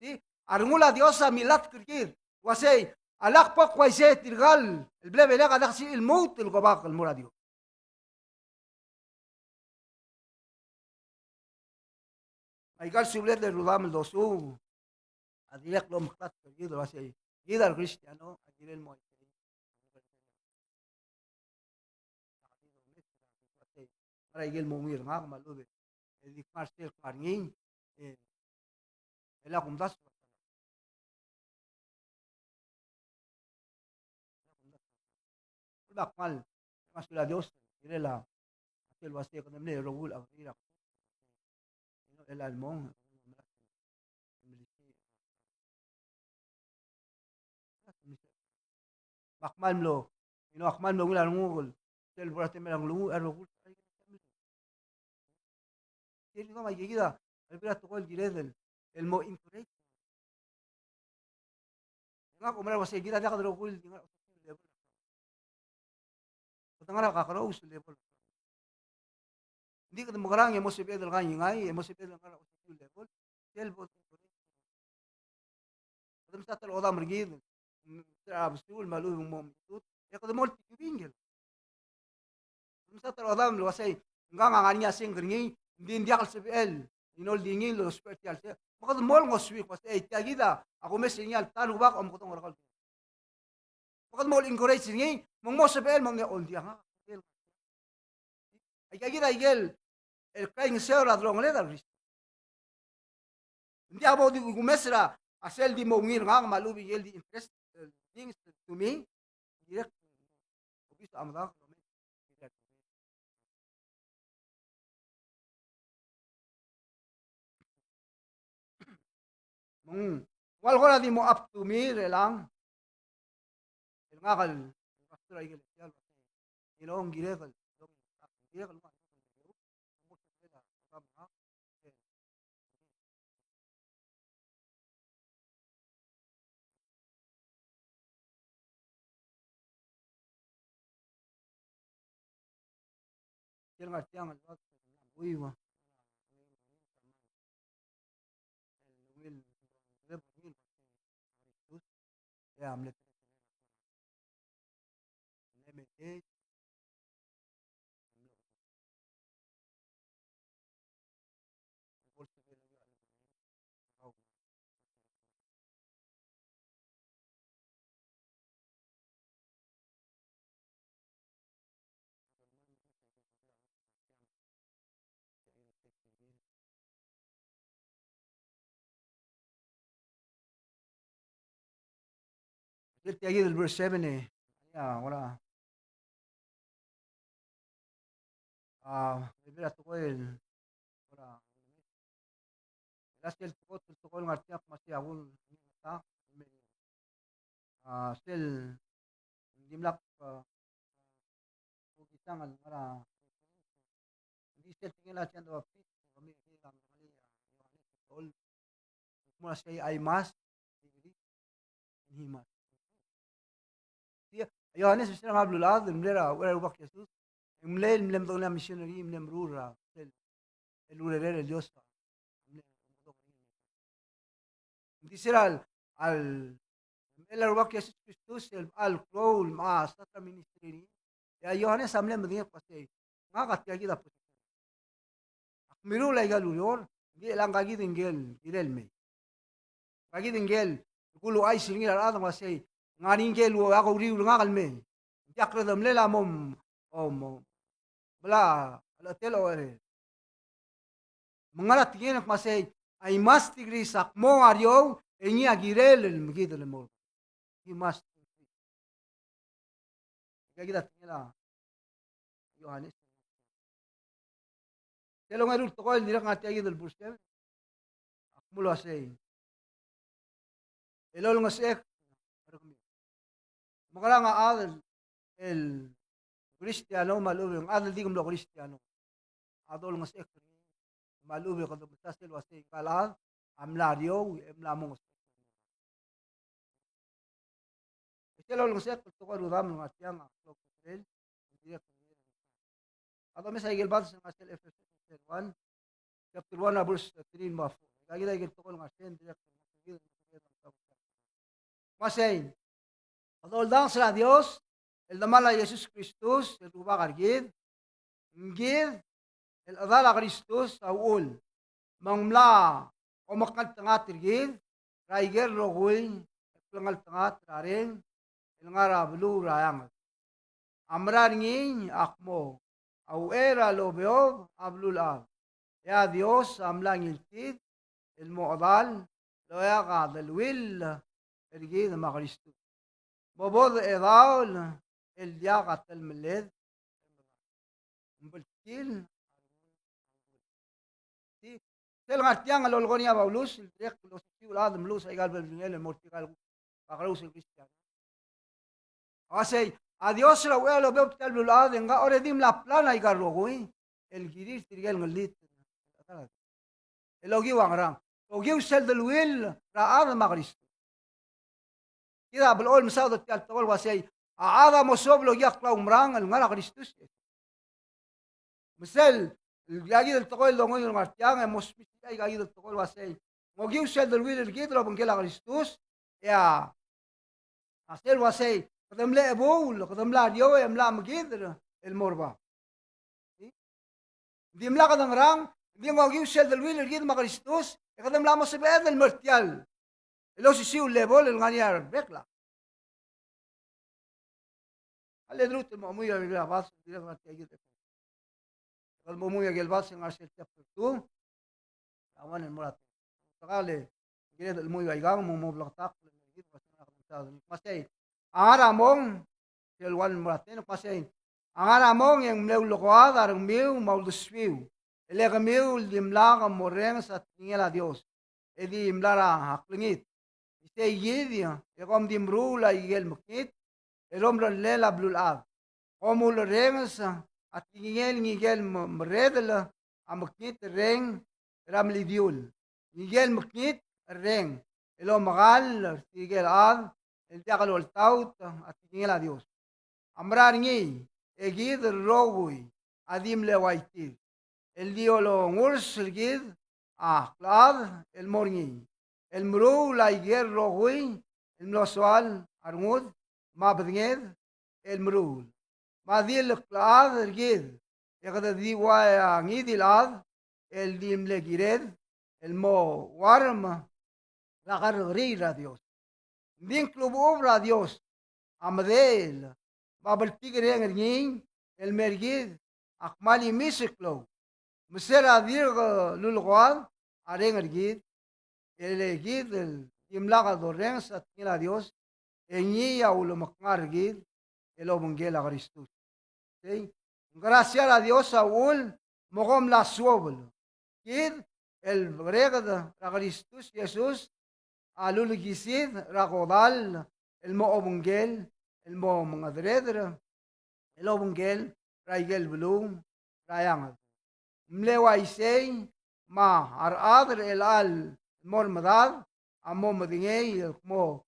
Di, a rengul a Dios a milatk er kid el uasei, a lak bo kuaisei tirka el blebelek a diak lsebechir el lmuut el kobak el mo er a Dios. Aika el subeled el rudam el dosuub, a dirrek el omeklatk er kid el uasei kid a re Kristiano a kirel mo uaisei. Ngar er a ikel mo ungil er ngak me a lechub e di ngar sel ngar er ngii, e, e lak kumdasu. Kmal, kmal sulir a Dios, kirel a sel uasei kede mle rokui el agree er a, you know, el mong, me ak kmal mlo, you know, ak kmal mlo ungil a renguk el sel bo er a temel a nglunguuch, a rokui el, sel kid a, a bebil er a tekoi el kired el, el mo encourage. Ngak a oumera el uasei kid a diak de rokui el di ngar er a osisiu el level. Kede ngar er a kakerous el level. Ng di kede mekerang e mo sebeched el kaingeseu, e mo sebeched el ngar er a osisiu el level. Sel bo kede mesa ta el odam er kid, mm, er a besul me a lechub e ng mo mechitechut, e kede mo oltikiu bingkel. Kede mesa ta el odam el uasei, ngka a ngar er ngii a sengk er ngii, ng di ng diak el sebechel, you know, el di ngii el ousbech er tia el sengk. Me kede mo ngosuir el uasei, e, tia kid a kumes er ngii a ta el rubak a omekedong er kau. Me kede mo encourage er ngii, me ng mo sebechel, me ng, o, ng diak a. Aika kid a ikel, el kaingeseu er a delongeled a Kristiano. Ng diak bo di kumes er a sel di mo ungil er ngak me a lechub e ikel di interest, e, things to me, dirrek, obis a medal, me ng ua le kora di mo up to me er chelechang. El ngak el pastor er a ikelesia, you know, ng kirek el, ng kirek el, sel ngar tiang el, ui, ua. Sel tia kid el verse seven e, ia, kora, a, bebil a tekoi el, kora, el sel tekoi, tekoi el ngar tiang me sei a kuk, a, sel dimlak, a, kuk isang el ngar a, di sel tekingel a John the Baptist, kemiu, kemiu, kemiu, a, Johannes el tol, mo sei, I must, he must. Tia, a Johannes, sel ngar er a beluulechad, el mle er a, uchei er a Rubak Jesus, e ng mle, mle medengelii a missionary, mle meruul er a, el, el urerel el Dios. Ng di sel, al, el, el Rubak Jesus Kristus, el, el klou el mla start a ministry er ngii. E a Johannes a mle medengei el kmo sei, ngak a tia kid a position. Ak mirruul aika el ureor, ng di chelechang ngka kid ngike el kirel mei. Ngka kid ngike el kuluuchais er ngii er a rechad el kmo sei, ngar er ngii ngike el ua ko uriul er ngak el mei. Ng diak kede mle el mo, mo, mo, bla, a lechetel a ocherei. Me ng ngar er a tekingel el kmo sei, I must degrees, ak mo er eou, e ngii a kirel el mekid el mo. He must increase. Aika kid a tekingel a Johannes. Sel ongeru el tekoi el dirrek el ngar tia kid el verse seven, ak mo uasei, el olengesechek er kemiu. Mekerang a chad el Kristiano me a lechub e ng chad el di mlo Kristiano a dolengesechek er ngii, me a lechub e kede mesa sel uasei ngka el chad a mla er eou e mla mo ngesechek. E sel olengesechek el tekoi el rudam el ngar tiang a klou el kuk el, a domes a ikel verse el ngar sel Efesus el one, chapter one, a verse three me a four. Aika kid a ikel tekoi el ngar sei, ng dirrek el ngar sei, ng dirrek el ngar sei. Me sei, a doldanges er a Dios el Demal a Jesus Kristus, el Rubak er kid, ng kid el chedal a Kristus a uchul me ng mla omekngeltengat er kid, er a ikel rokui el klengeltengat er a reng el ngar er a beluu er a eanged. A mera er ngii a kmo a uchei er a lobeob a beluulechad, e a Dios a mla ngiltid el mo chedal el oeak a deleuill er kid me a Kristus. Mo bo dechedaol el diak a telemelled. Ng belkul. Sel ngar tiang el lolekoi er ngii a Paulus el dirrek el osisiu el chad el meluches aika el belngel el mo er tirka el kakerous el Kristiano. A uasei, a Dios er a uchei er a lobeob er tia el beluulechad e ng kora di mla plan aika el rokui el kirir tirke el ngellitel. El okiu a ngerang, okiu sel deleuill er a chad me a Kristus. Kid a blechoel mesaod er tia el tekoi el uasei, a chad a mo suobel okiu a klaumerang el ngar er a Kristus. Me sel, aika kid el tekoi el donguiu el ngar tiang, e mo smisichii aika kid el tekoi el uasei, ng okiu sel deleuill er kid el obengkel a Kristus, e a, a sel uasei, kede mle chebuul, kede mla er eou, e mla mekidel el mo er bab. Ng dimlak de ngerang, ng di ng okiu sel deleuill er kid me a Kristus, e kede mla mo sebeched el mer tia el osisiu el level el ngar er ngii a rebek el chad. A le dirrek el mo chemuiu a ikel bas, dirrek el ngar tia kid. Kede mo chemuiu a ikel bas el ngar er sel chapter two. A one el mo er a ten. Te kal e kired el chemuiu aikang, mo, mo bleketakl, me sei, a ngar er a mong, sel one el mo er a ten, me sei, a ngar er a mong e ng mle ulekoad a rengmiu me a uldesuiu. E le kemiu el dimlak morrenges a tekingel a Dios, e di mla er a klengit. Isei kid e kom di meruul a ikel mekngit el omerellel a beluulechad. Kom ulerrenges a tekingel ngikel me-, merredel a mekngit el reng er a melidiul. Ngikel mekngit el reng el omekall er tirkel chad el diak loltaut a tekingel a Dios. A mera er ngii, e kid el rokui a di mle uaitir el di olongurs er kid a klechad el mo er ngii, el meruul a ikel rokui el mlo soal a rengud me a bedenged el meruul. Me a di el klechad er kid, e kede di ua ngii di el chad el di mle kired el mo uarm er a kerrekeriil er a Dios. Ng di ng klechubechub er a Dios a medechel me a bltikerreng er ngii el mer kid a kmal imis el klou. Me se er a dirk lulekoad a reng er kid, e le kid el dimlak dorrenges a tekingel a Dios, e ngii a ulemekngar er kid el obengkel a Kristus. Sei, ng krasia er a Dios a uchul me kom mla suobel. Kid el bekereked er a Kristus Jesus a lulekisid er a kodall el mo obengkel, el mo mengedereder el obengkel er a ikel beluu er a eanged. Ng mle uaisei me a rechad er chelecha el mo er medad a mo medengei el kmo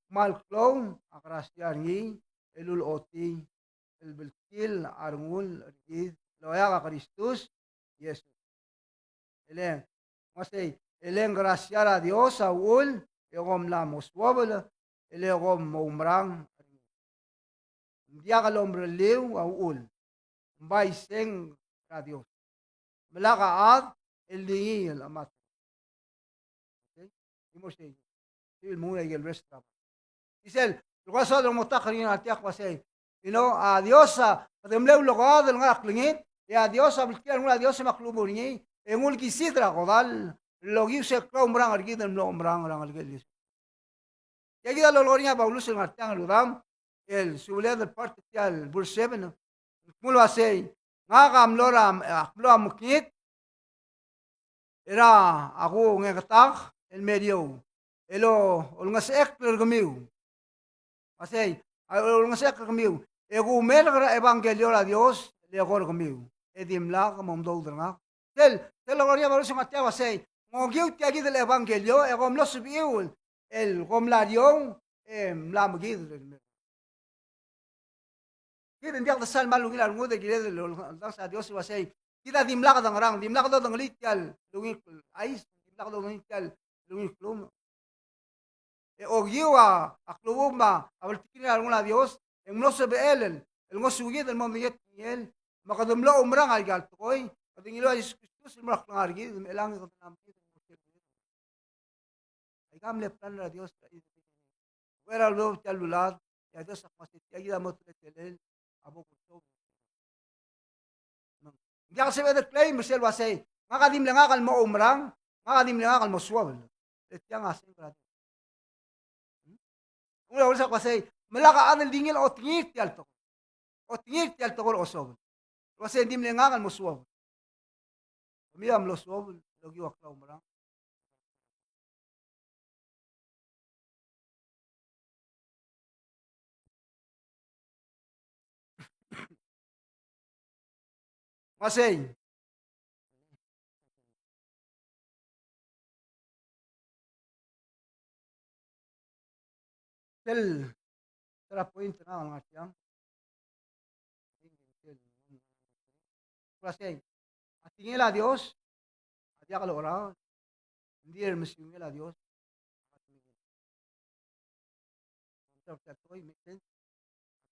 kmal klou a krasia er ngii el ulechotii el bltkil a rengul er kid el oeak a Kristus Jesus. E le, uasei, e le ng krasia er a Dios a uchul e kom mla mo suobel, e le kom mo oumerang. Ng diak lomerelliu a uchul, ng bai seng er a Dios. Me lak a chad el di ngii el chemat. Okay? Di mo sei. Di el mo nguu a ikel rest er a Isel, el kora soad el mo ta er ngii a tiak uasei, you know, a Dios a, kede mle ulekoad el ngar er a klengit, e a Dios a bltkil a rengul a Dios me a klechubechub er ngii, e ng ulekisid er a kodall el okiu se el klaumerang er kid el mlo oumerang er a ngelekel Dios. Tia kid a lolekoi er ngii a Paulus el ngar tiang el udam, el subeled el part er tia el verse seven, el kmo el uasei, ngak a mlo er a, a mlo er a mekngit, er a kuk ngeketakl el meriou, el olengesechekl er kemiu. Uasei, a olengesechekl er kemiu, e kumerk er a ebangkelio er a Dios el eko er kemiu, e dimlak mo omdoud er ngak. Sel, sel lolekoi er ngii a Paulus el ngar tiang uasei, ng okiu tia kid el ebangkelio, e kom mlo sebechiu el kom mla er eou, e mla mekid el Kid ng diak desal mal ungil a rengud e kired el oldanges a Dios el uasei, kid a dimlak dongerang, dimlak dodengelii tia el ungil chais, dimlak dodengelii tia el ungil klumech. E okiu a klechubechub me a bltikerreng er a rengul a Dios, e ng mlo sebechel el ngosukid el mo medengei a tekingel, me kede mlo oumerang a ikal tekoi, kede ngiluu a Jesus Kristus el mo er a klengar er kid, me chelechang e kede mla mekid. Aika mle plan er a Dios er a, er a lebo tia el lulad, e a Dios a kmo se tia kid a mo teletelel a bo kultobed. Ng diak sebeched el claim er sel uasei, ngak a di mle ngak el mo oumerang, ngak a di mle ngak el mo suobel. E tiang a sengk er a Dios. Ng ua, ua se uasei, me lak a chad el di ngii el otengir tia el tekoi. Otengir tia el tekoi el osobel. Uasei ng di mle ngak el mo suobel. Kemiu a mlo suobel el okiu a klaumerang. Uasei. Sel, sel point er ngak el ngar tiang. Uasei, a tekingel a Dios a diak lorael, ng di er a mesiungel a Dios. A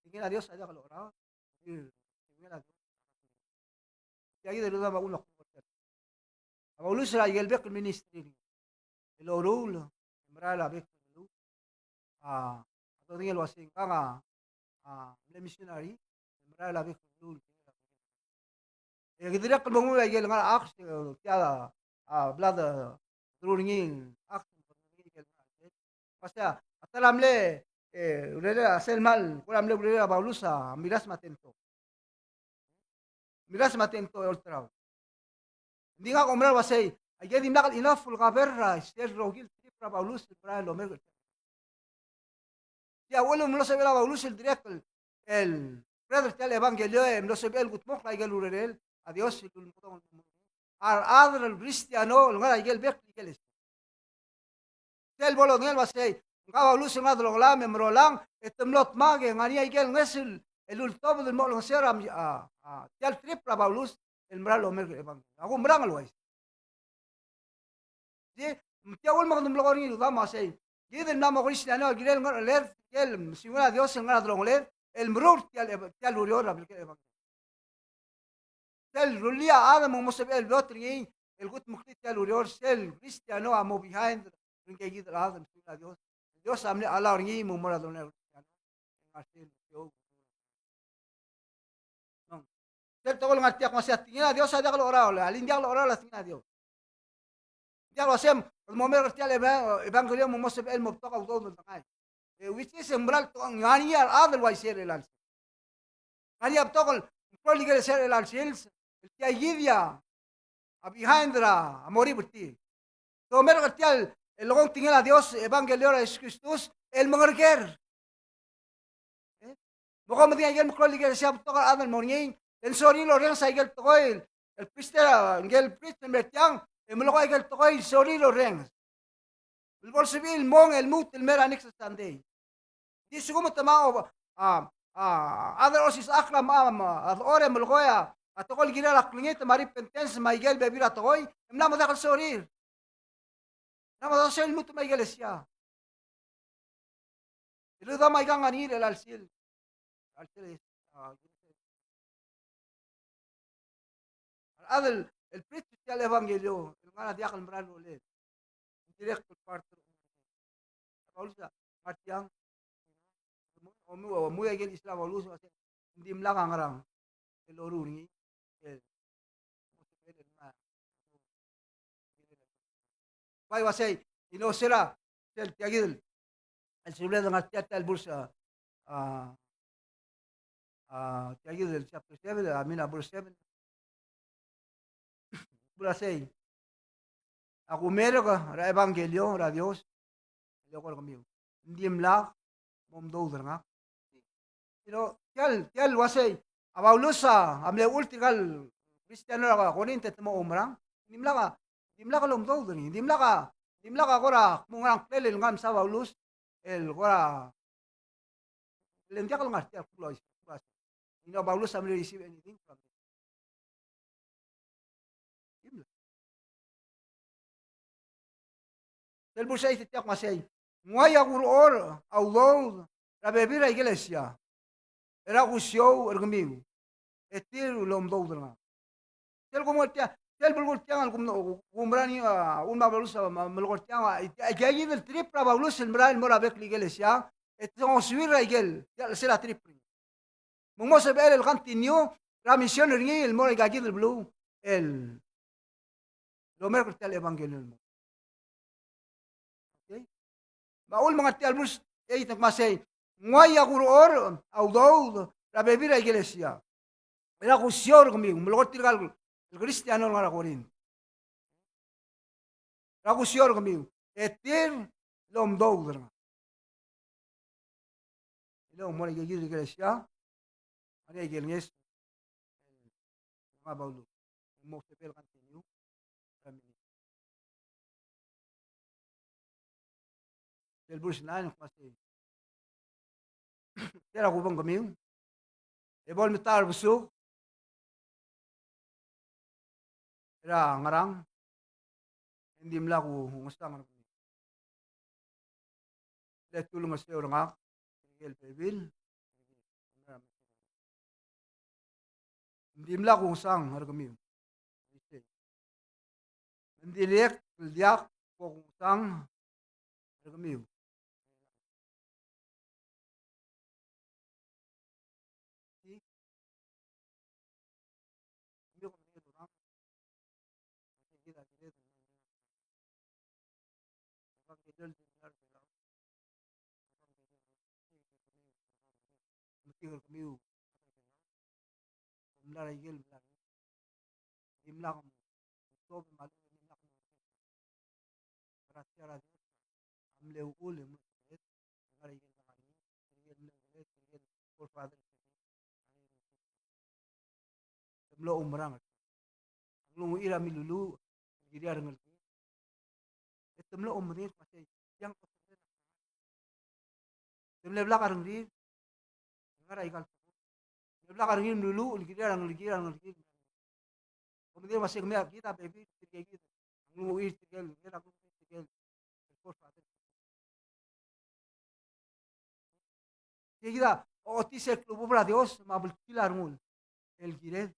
tekingel a Dios a diak lorael, ng di er a mesiungel a Dios. Tia kid el rudam a kuk A Paulus er a ikel bek el ministry el loruul, el merael a bek el beluu. A, a dodengei el uasei ngkang a, a, mle missionary, el merael a bek el beluu. E ke dirrek el mo nguu a ikel ngar er a Acts, e, tia a, a, bla de, deruul er ngii Acts, me a ta er a mle, e, urerel a sel mal, kora mle urerel a Paulus a miras me a tento. Miras me a tento e olterau. Ng di ngak a oumera el uasei, aike dimlak el enough el cover er a sel rokui el trip er a Paulus el merael el omerk. Tia uchul me ng mlo sebechel a Paulus el dirrek el, el spread er tia el ebangkelio e mlo sebechel el kudmokl a ikel urerel a Dios el ulemekedong a rechad el Kristiano el ngar er a ikel bek el ikelesia. Sel bo lodengei el uasei, ngka Paulus el ngar er a delongelam e merolang, e te mlo dmak e ngar er ngii a ikel ngeso el ultobed el mo olengeseu er a, a, a, tia el trip er a Paulus el merael el omerk er a ebangkelio. A kumerang el uaisei. Di, tia uchul me kede mlo kora ngii el rudam a uasei, kid el mla mo Kristiano, kirel ngar er a, kirel mesiungel a Dios el ngar er a delongeled, el meruul tia el, tia el ureor er a bek el ebangkelio. Sel rullii a chad me ng mo sebechel el beot er ngii el kudmeklii tia el ureor, sel Kristiano a mo behind er ngii kid el chad el mesiungel a Dios. Dios a mle allow er ngii me ng mo er a delongelel a Kristiano. Sel tekoi el ngar tiang a kmo se a tekingel a Dios a diak lorael, alii, ng diak lorael a tekingel a Dios. Ng diak el uasei, kede mo omerk er tia el eba-, ebangkelio me ng mo sebechel el mo betok a udoud el dengai. E, which is, e ng mera el tekoi, ng ngar er ngii a rechad el uaisei er chelecha el sils. Ng ngar er ngii a betok el, el klou el ikelesia er chelecha el sils, el tia kid a, a behind er a, a mo er tir. Te omerk er tia el, el lekong tekingel a Dios, ebangkelio er a Jesus Kristus, el mengereker. E? Me kom medengei a ikel meklou el ikelesia a betok a rechad el mo er ngii, el sorir el orrenges a ikel tekoi, el priest er a, ngikel priest el mer tiang, e melekoi a ikel tekoi el sorir el orrenges. El bo lsebechir el mong e lmuut el mer a next Sunday. Di sekum te mo, a, a, a chad er a osisechakl a, a, a dechor e melekoi a, a tekoi el kirel a klengit me a repentance me a ikel bebil er a tekoi, e mla mo diak el sorir. Ng mla mo sorir el lmuut me a ikelesia. E le dam aika ngar er ngii er chelecha el sils. A rechad el, el preach er tia el ebangkelio, el ngar er a diak el mera el rolel. Ng dirrek el part er a Paulus a ngar tiang, omu, omu, omu a ikel chisel a Paulus, ng dimlak a ngerang el loruul er ngii, el, bai uasei, ino sera, sel tia kid el, el subeled el ngar tia el verse, a, a, a, tia kid el chapter seven, I mean, a verse seven. Uasei, a kumerk er a ebangkelio er a Dios el eko er kemiu. Ng dimlak mo mdoud er ngak. You know, tia el, tia el uasei, a Paulus a mle uchul tirka el Kristiano er a Korint e te mo oumerang. Ng dimlak a, dimlak lomdoud er ngii. Dimlak a, dimlak a kora kmo ngerang klel el ngar er a mesa Paulus el kora, le ng diak el ngar tia el klou a, klou a, you know, Paulus a mle receive anything from him. Sel verse eight e tia kmo sei, ng uai a kurechorech a udoud er a bebil er a ikelesia er a kusiou er kemiu, e tir a lomdoud er ngak. Sel kmo tia, Sel belkul tiang el kum, kumerang, a, un me a Paulus a, me, melekoi er tiang, a, aika kid el trip er a Paulus el merael el mo er a bek el ikelesia, e te ngosuir er a ikel, tia el sel a trip er ngii. Me ng mo sebechel el continue er a mission er ngii el mo er aika kid el beluu el omerk er tia el ebangkelio el mo. Okay? Me a uchul me ngar tia el verse eight el kmo sei, ng uai a kurechorech a udoud er a bebil er a ikelesia er a kusio er kemiu, melekoi er tirka el Kristiano el ngar er a Korint. Er a kusio er kemiu, e tir el omdoud er ngak. Ilou, mo er aika kid el ikelesia, ngar er ngii a ikel ngeso el ngar er a Paulus. Mo sebechel continue. Sel verse nine el kmo sei, tia er a kubengkemiu, e bo el metacherbesul er a ngerang, e ng dimlak kungesang er kemiu. Le tulengeseu er ngak tirke el bebil. Ng dimlak kungesang er kemiu. Me ng dirrek el diak bo kungesang er kemiu. Metik er kemiu. Mla er a ikel mla er a ikel. Dimlak mo, mo sob me a lechub e dimlak mo. Grasia er a Dios a mle uchul e mle sebeched el ngar er a ikel ngar er ngii, tirke el mle uchul, tirke el forefather. Te mlo oumerang. Ng lmuut er a miluluuch el kirir a rengelekir. E te mlo oumedengei el kmo sei, tiang, te mle blak a rengrir el ngar er aika el, te mle blak a rengrir el meluluuch el kirir a rengelekir, a rengelekir. Kom medengei el kmo sei, kemiu kid a bebil, tirke kid a lmuut er tirke el, a lmuut er tirke el, el forefather. Tia kid a ochotii sel klechubechub er a Dios me a bltkil a rengul el kired.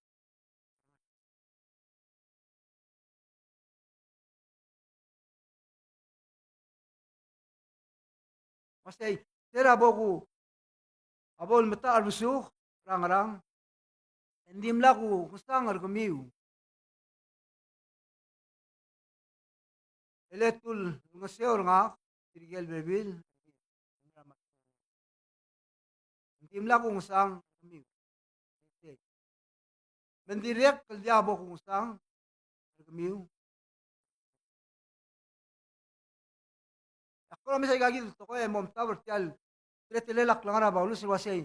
Me sei, se er a bo ku, a bo lemetacherbesul er a ngerang, e ng dimlak kungesang er kemiu. E le tulengeseu er ngak tirke el bebil. Ng dimlak kungesang er kemiu. Me ng dirrek el diak bo kungesang er kemiu. Ak kora mesa aika kid el tekoi e mo mtab er tia el teletelel a klengar er a Paulus el uasei,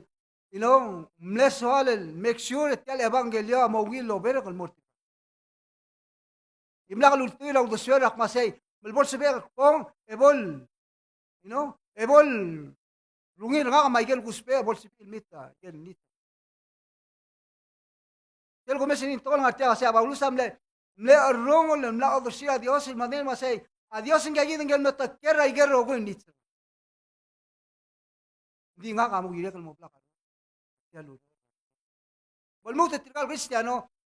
you know, ng mle soal el make sure e tia el ebangkelio a mo ungil el oberk el mo er tirka. Dimlak lultuil a uldesuel er a kmo sei, me le bo lsebechek el kbong, e bo l, you know, e bo lrungil er ngak me a ikel kusbech, e bo lsebechir el meet a ikel need. Sel kumes er ngii el tekoi el ngar tia el uasei a Paulus a mle, mle cherrungel el mla odersii a Dios el medengei el uasei, a Dios ngika kid ngike el mlo take care er a ikel rokui el needs. Ng di ngak a mo kirek el mo blak a tia el ureor. Bo lmuut e tirka el Kristiano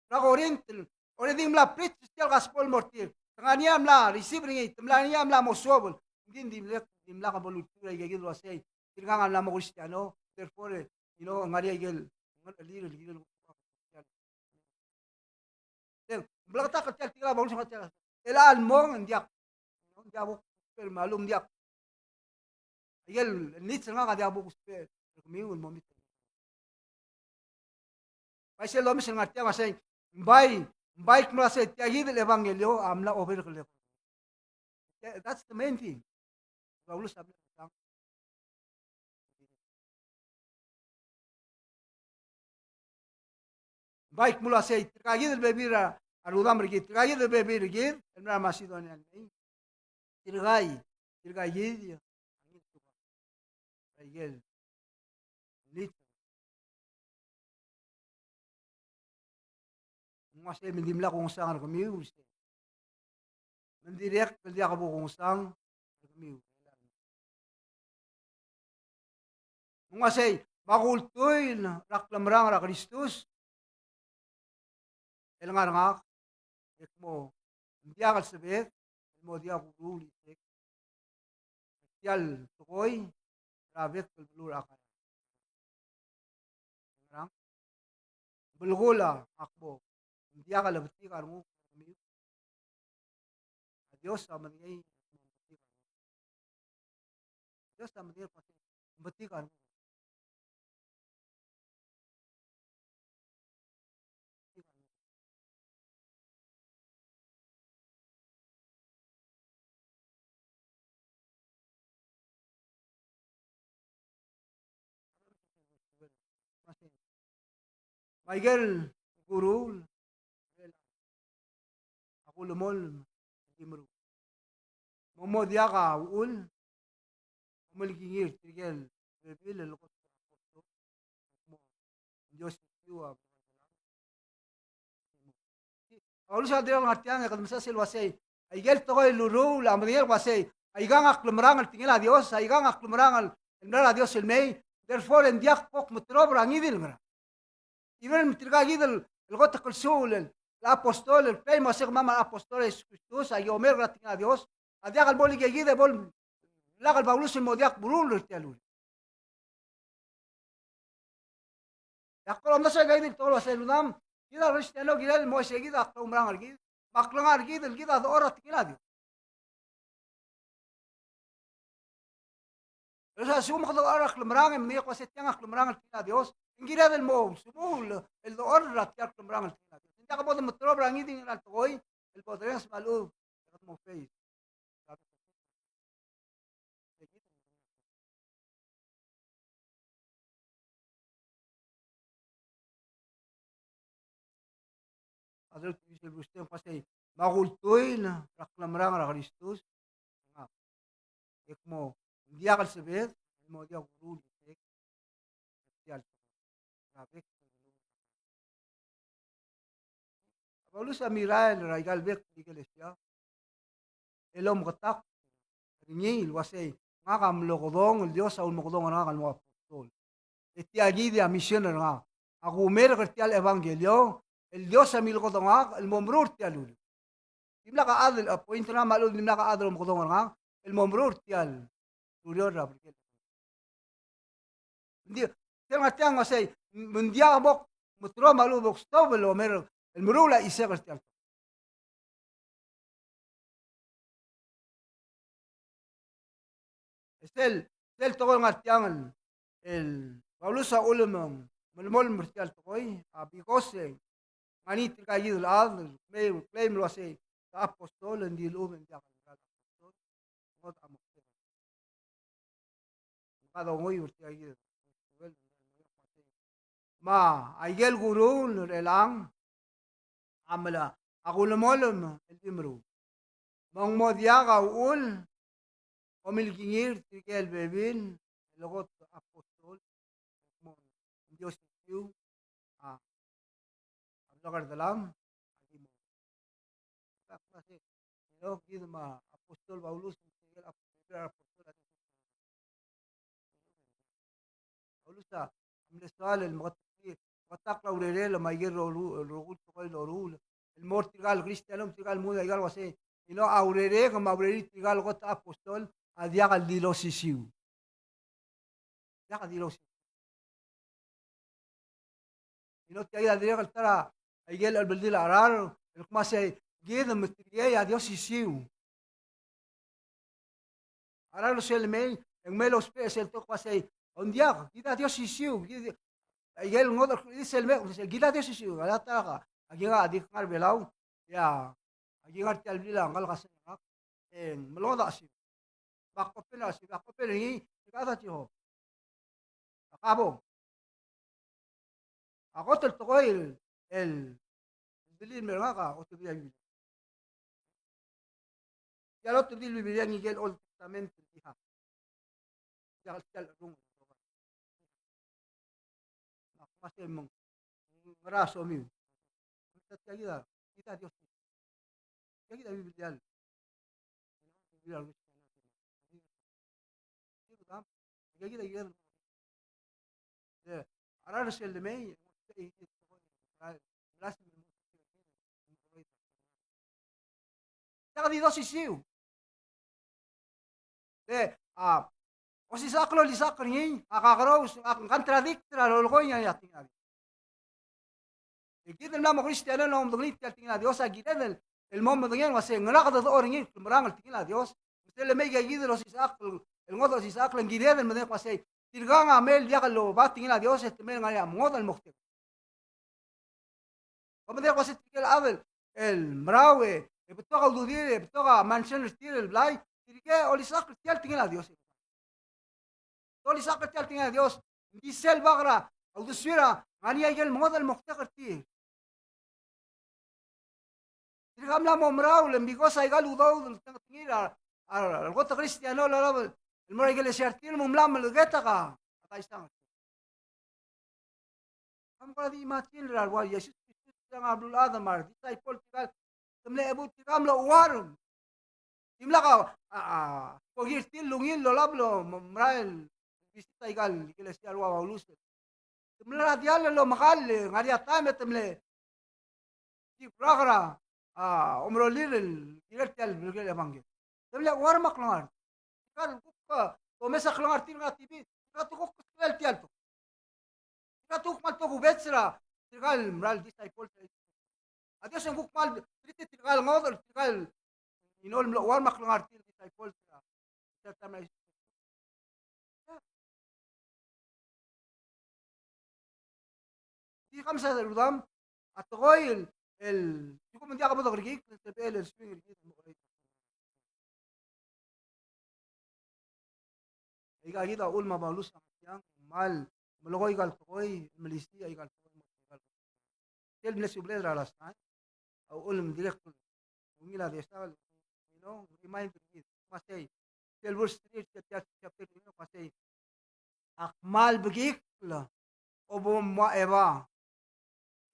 er a Korint el already mla preach tia el gospel el mo er tir. Te ngar er ngii a mla receive er ngii, te ngar er ngii a mla mo suobel. Ng di ng dimlak, dimlak bo lultuil er aika kid el uasei, tirka a mla mo Kristiano, therefore, you know, ngar er ngii a ikel ngerechelir el kirel. Ng bleketakl er tia el tekingel a Paulus, ng ngar tia el, chelecha el mong, ng diak, ng diak bo kusbech me a lechub, ng diak. Aike el needs er ngak a diak bo kusbech er kemiu el mo meet. Bai sel domes el ngar tia me sei, ng bai, ng bai kmo sei tia kid el ebangkelio a mla oberk el. That's the main thing. Paulus a mle Bai kmo ua sei, tirka kid el bebil er a rudam er kid, tirka kid el bebil er kid el mla er a Masedonia el mei. Tirka, tirka kid, tirka kid. Ng ua sei me ng dimlak kungesang er kemiu, me ng dirrek el diak bo kungesang er kemiu. Me ng ua sei, me a kultuil er a klemerang er a Kristus el ngar er ngak, e kmo ng diak el sebeched el mo diak kuruul er tia el tekoi er a bek el beluu er a Akaya. Ngerang? Belkul a kmo ng diak lebetik a renguk er kemiu. A Dios a medengei. Dios a medengei el kmo ng betik a renguk. Me a ikel kuruul a kulemolem el di meruul. Me ng mo diak a uchul, omelekingir tirke el bebil el kot el apostol, el kmo ng di osisiu a. Paulus a dirrek el ngar tiang e kede mesa sel uasei, a ikel tekoi el ureor a medengei el uasei, aikang a klemerang el tekingel a Dios, aikang a klemerang el mla er a Dios el mei, therefore e ng diak bo kmeterob er a ngii di el ngerang. Even me tirka kid el kot el klsuul el apostol, el claim el uasei kemam a apostol er a Jesus Kristus, a ki omerk er a tekingel a Dios, a diak el bo le ikei kid e bo lak el Paulus el mo diak meruul er tia el ureor. E ak kora omdasu aika kid el tekoi el uasei, rudam, kid a Kristiano, kired el mo uaisei kid a klaumerang er kid me a klengar er kid el kid a dechor er a tekingel a Dios. E a lsekum kede dechor er a klemerang e medengei el uasei tiang a klemerang el tekingel a Dios, e ng kired el mo semuul el dechor er tia el klemerang el tekingel a Dios. Ng diak bo de meterob er a ngii di el ngar er a tekoi el bo derrenges me a lechub e kede mo face. A dirrek el buis el uasei, me a kultuil er a klemerang er a Kristus, e kmo ng diak el sebeched el mo diak kuruul er tia el tekoi er a bek. A Paulus a mirrael er aika el bek el ikelesia el omeketakl er ngii el uasei, ngak a mlo kedong el Dios a ulemekedong er ngak el mo apostol. E tia kid a mission er ngak. Ak oumerk er tia el ebangkelio el Dios a milkedongak el mo meruul er tia el ureor. Dimlak a chad el appoint er ngak me a lechub dimlak a chad el omekedong er ngak el mo meruul er tia el ureor er a bek el. Ng di, sel ngar tiang el uasei, me ng diak bo kmeterob me a lechub e bo kstop el omerk el meruul a chisek er tia el. E sel, sel tekoi el ngar tiang el, el Paulus a ulemolem er tia el tekoi, a because e ng ngar er ngii tirka kid el chad el mei el claim el uasei a apostol, e ng di lechub e ng diak el apostol. Ngodech a mo Ka dongoiu er tia kid. Me a ikel kuruul er chelechang a mla, a kulemolem el di meruul. Me ng mo diak a uchul, omilkingir tirke el bebil el kot apostol, mo Dios el tiu, a, a blak er a delam, a ki mo. Ka kmo se, you know, kid me a apostol Paulus, apostol, Paulus a mle soal el meketakl, meketakl a urerel me a ikel rokui, rokui el tekoi el loruul el mo er tirka el Kristiano me tirka el mle, aika el uasei, you know, a urerek me a urerir tirka el kot el apostol a diak el di losisiu. Diak di losisiu. You know, tia kid a dirrek el ta er a ikel chelbeldil a cheral el kmo sei, kid me tirkei a di osisiu. A cheral sel mei, e ng mei el ousbech sel tekoi el kmo sei, ng diak, kid a di osisiu, kid, a ikel ngodech er sel mei, kid a di osisiu, a ta er a, aki ngar, a di ngar er a Belau, ia, aki ngar er tia el blil a ngka el kasai er ngak, e ng melongodech a siu. Me ak open a siu, ak open er ngii, e kede di ho. A kabo. A kot el tekoi el, el, el dulii el mer ngak a otebedii a Biblia. Tia el otebedii el Biblia ngike el Old Testament el di ha. Tia el, tia el rung. Me ak kmo sei me ng, ngera somiu. Tia kid a, kid a Dios. Tia kid a Biblia. Biblia. Tia kid a, tia kid a, a cheral sel lemei, e, e, e, Diak di dosisiu. E a osisechakl el olisechakl er ngii a kakerous, a contradict er a lolekoi er ngii a tekingel a Dios. E kid el mla mo Kristiano el mo medengelii tia el tekingel a Dios a kired el mo medengei el uasei ngera kede dechor er ngii el kmal merang el tekingel a Dios. Me sel lemei e kid el osisechakl, el ngodech el osisechakl e ng kired el medengei el uasei tirkang a mei el diak loba tekingel a Dios e te mei el ngar er ngii a mengodech el moktek. Kom dirrek el uasei tirke el chad el merau e betok a ududir e betok a mansion er tir el blai, tirke olisechakl er tia el tekingel a Dios. Olisechakl er tia el tekingel a Dios, ng di sel bak er a uldesuir a ngar er ngii a ikel mengodech el moktek er tir. Tirka mla mo merau el because a ikal udoud el tengetengir a, a, a kot el Kristiano el olab el mo er a ikelesia er tir me ng mla meleketek a kaisang. Kom kora di imagine er a ua Jesus Kristus er a ngar er a beluulechad me a re disciple tirka el te mle chebuul, tirka mlo chuarm. Dimlak a, a, a, skoki er tir el ungil el olab el mo merael el visit a ikal ikelesia el ua Paulus. Te mla er a diall el omekall e ngar er ngii a taem e te mle di brak er a, a, omerolir el kirel tia el, el ebangkelio. Te mle chuarm a klengar. Tirka el kuk, a, domes a klengar er tir er a T V. Tirka te kuk keskelel tia el to. Tirka te kuk kmal tokubets er a, tirka el mera el disciples. A Dios e ng kuk kmal treat er tirka el ngodech, tirka el, you know, el mlo chuarm a klengar er tir el disciples er a, er a taem er a Di kemesang a rudam, a tekoi el, el, lsekum ng diak bo dekerekikl, el sebechel el swing er kid el mo kerei. Aika kid a uchul me a Paulus a ngar tiang, kmal melekoi aika el tekoi, melisiich aika el tekoi, mo aika el tekoi. Sel mle subeled er a last night, a uchul me ng dirrek el ungil a Dios el, you know, remind er kid, me sei, sel verse three, sel chapter, you know, me sei, ak kmal bekikl, obo moa Eba,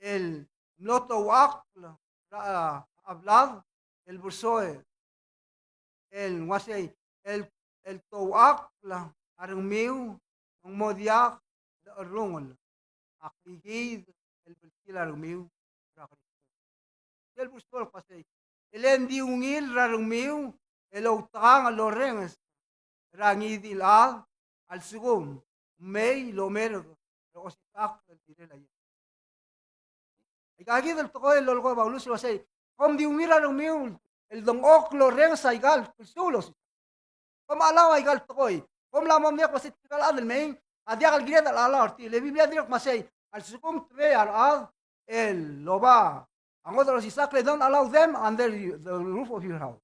el mlo touchakl er a, a blad, el bersoech, el uasei, el, el touchakl a rengmiu, ng mo diak lecherrungel, a klikiid el belkil a rengmiu er a Kristus. Sel verse twelve el uasei, e le ng di ungil er a rengmiu el outekangel el orrenges er a ngii di el chad a lsekum ng mei el omerk er a osisechakl el kirel a Dios. Aika kid el tekoi el lolekoi a Paulus el uasei, kom di ungil er a rengmiu el dengchokl el orrenges aika el klsuul el osisechakl. Kom allow aika el tekoi. Kom mla mo medengei el uasei tirka el chad el mei a diak el kired el allow er tir. Le Biblia a dirrek el uasei, a lsekum te mei a rechad el oba a ngodech el osisechakl, don't allow them under you, the roof of your house.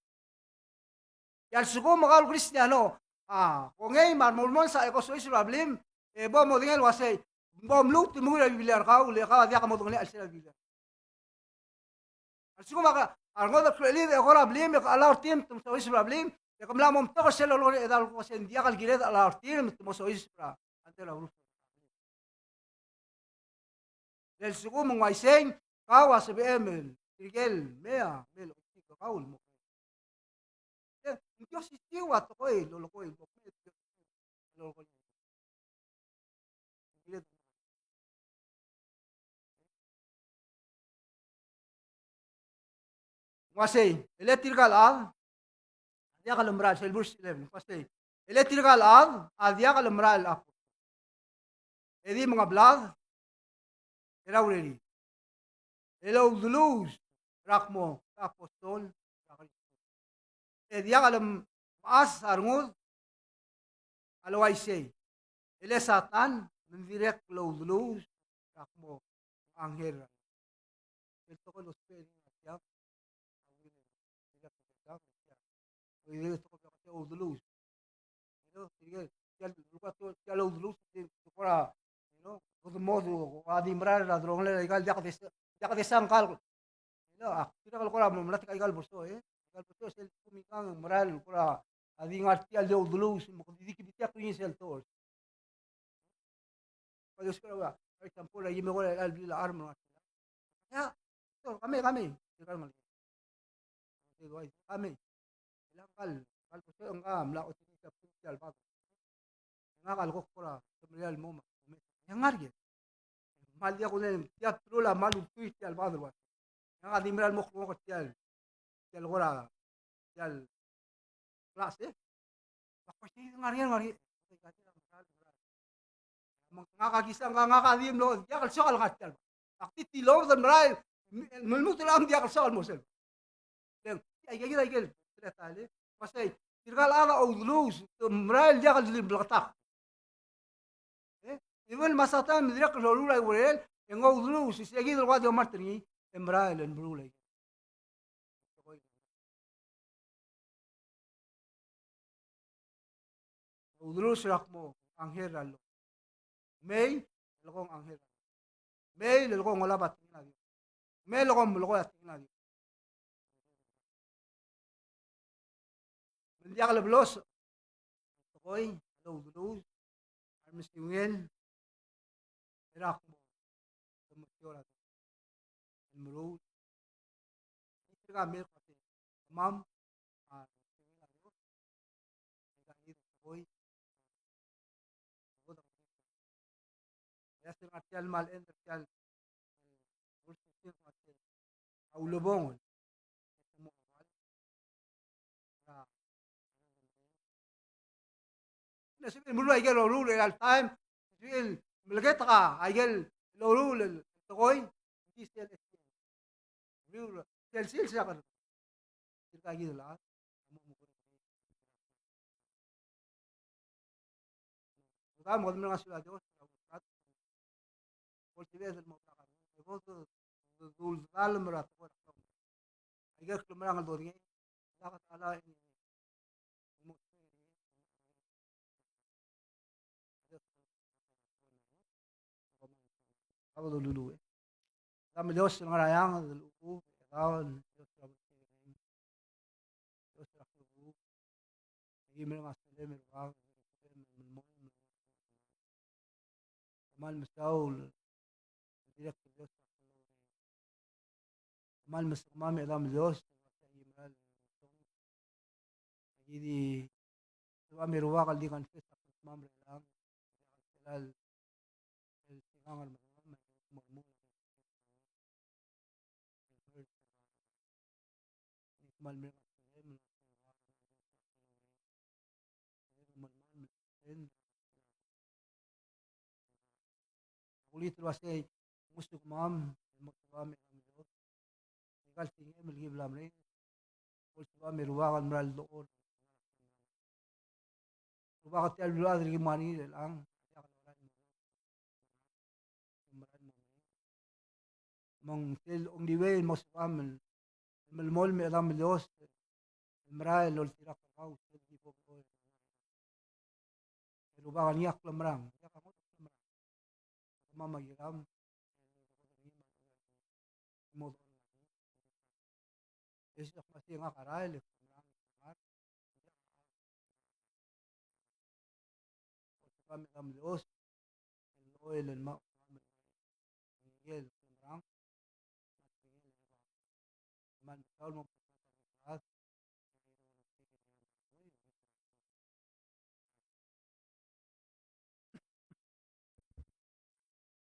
E a lsekum kau el Kristiano a kongei me a re Mormons a eko soiseb er a blim, e bo modengei el uasei, bo mluut el menguiu er a Biblia er kau, le kau a diak modengelii a chelsel a Biblia. A lsekum a, a rengodech el klechiid a eko er a blim, e ke allow er tir me te mo soiseb er a blim, e ke mla mo omtok er sel lolekoi er a Dios el kmo sei ng diak el kired el allow er tir me te mo soiseb er a, under a roof. Le lsekum ng uaisei, kau a sebechem el tirke el mei a mei el ochotii er kau el mo. E ng di osisiu a tekoi el lolekoi el mo. Ng uasei, e le tirka el chad a diak el merael, sel verse eleven, ng uasei, e le tirka el chad a diak el merael el apostol, e di mengeblad er a urerir el oudeluus er a kmo apostol er a Kristus. E diak el mechas a rengud a le uaisei, e le Satan me ng dirrek el oudeluus er a kmo anghel er a Dios. El tekoi el ousbech er ngii a tiang, a ungil el, el tekoi el oudeluus. You know, tirke, tia el, tia el oudeluus, tia el kora, you know, kede mo, a di merael er a delongelel aika el diak de, diak de sang kal. You know, a, tirke el kora mo melai aika el bersoech, e. Aika el bersoech, sel kmo ng merael el kora a di ngar tia el oudeluus, me kede di kebii tia el kringis el tor. Kede ousbech er a, for example, a ki me kora el blil a charm. Ia, tor, kemei, kemei. Tirke el ngalek. Kemei. Kemei. Kemei. Kemei. Kemei. Kemei. Ngak a lekuk kora, te merial mo ma, me, e ngar er ngii. Kmal diak kudengei, tia el teru el kmal ultuil tia el bad el uasei. Ngak a di merael mo klungok er tia el, tia el kora, tia el klase. Ak kmo sei, ngar er ngii, ngar er ngii. Me ngak a kisang, ngak a di mlo diak el soak el ngar tia el. Ak di tilobed el merael, me lmuut el diak el soak el mo sel. Teng, aike, aike, aike el, aike el, me sei, tirka el chad a oudelul, merael diak el di bleketakl. E, even me a Satan me dirrek el loruul a urerel, e ng oudelul, sei kid el ua di omart er ngii, e merael el meruul a ikei. Oudelul er a kmo anghel er a llolekoi. Mei, el kmo anghel er a llolekoi. Mei, el kmo olab a tekingel a Dios. Mei, el kmo melekoi a tekingel a Dios. Me ng diak le belos, tekoi, el oudelul, a remesiungel, er a kmo, el meruul. Tirka el mei el kmo, kemam, a, tekingel a Dios, e kid a tekoi, Ia, se ngar tia el mal end er tia el, a ulebongel. Ng sebechel el meruul aike el loruul er a taem, sebechel el meleketek aike el loruul el tekoi, ng di sel, sel sils er a ker. Tirka kid el chad. Mo kede mereng a sulir a Dios, a ultrato. Oltibed el mo blak a rengul, e bo de, de, de uldedaol el mo er a tekoi er a Aike el klemerang el dorrenges, lak a ta el mo Kabo doluluuch. Chedam el Dios el ngar er a eanged el chubechub, Chedam el Dios er a belkul, Dios er a klukuk, e ki mereng a sulir me a Rubak, e ki mereng a melemolem, kmal mesaul, dirrek el Dios. Kmal mesaul, kemam e Chedam el Dios, aki di, sebecham e Rubak el di confess a kldmam er chelechang, el, el, el, Kulit el uasei, ngosukemam el mo sebecham e Rubak el Dios, e kal tingem el ki bla mereng, bo lsebecham e Rubak el mera el dechor. Rubak, tia el beluulechad er kemam er ngii er chelechang, Me ng sel only way el mo sebecham el melemolem e Chedam el Dios, el merael el oltirakl er kau, sel ki bo, e Rubak, ngii a klemerang, ngii a klemerang. Kemam a kiram, e se ak masi ngak a rael, e klemerang, e klemerang. Sebecham e Chedam el Dios, el loia el mo, el loia el klemerang. Kmal mesaul mo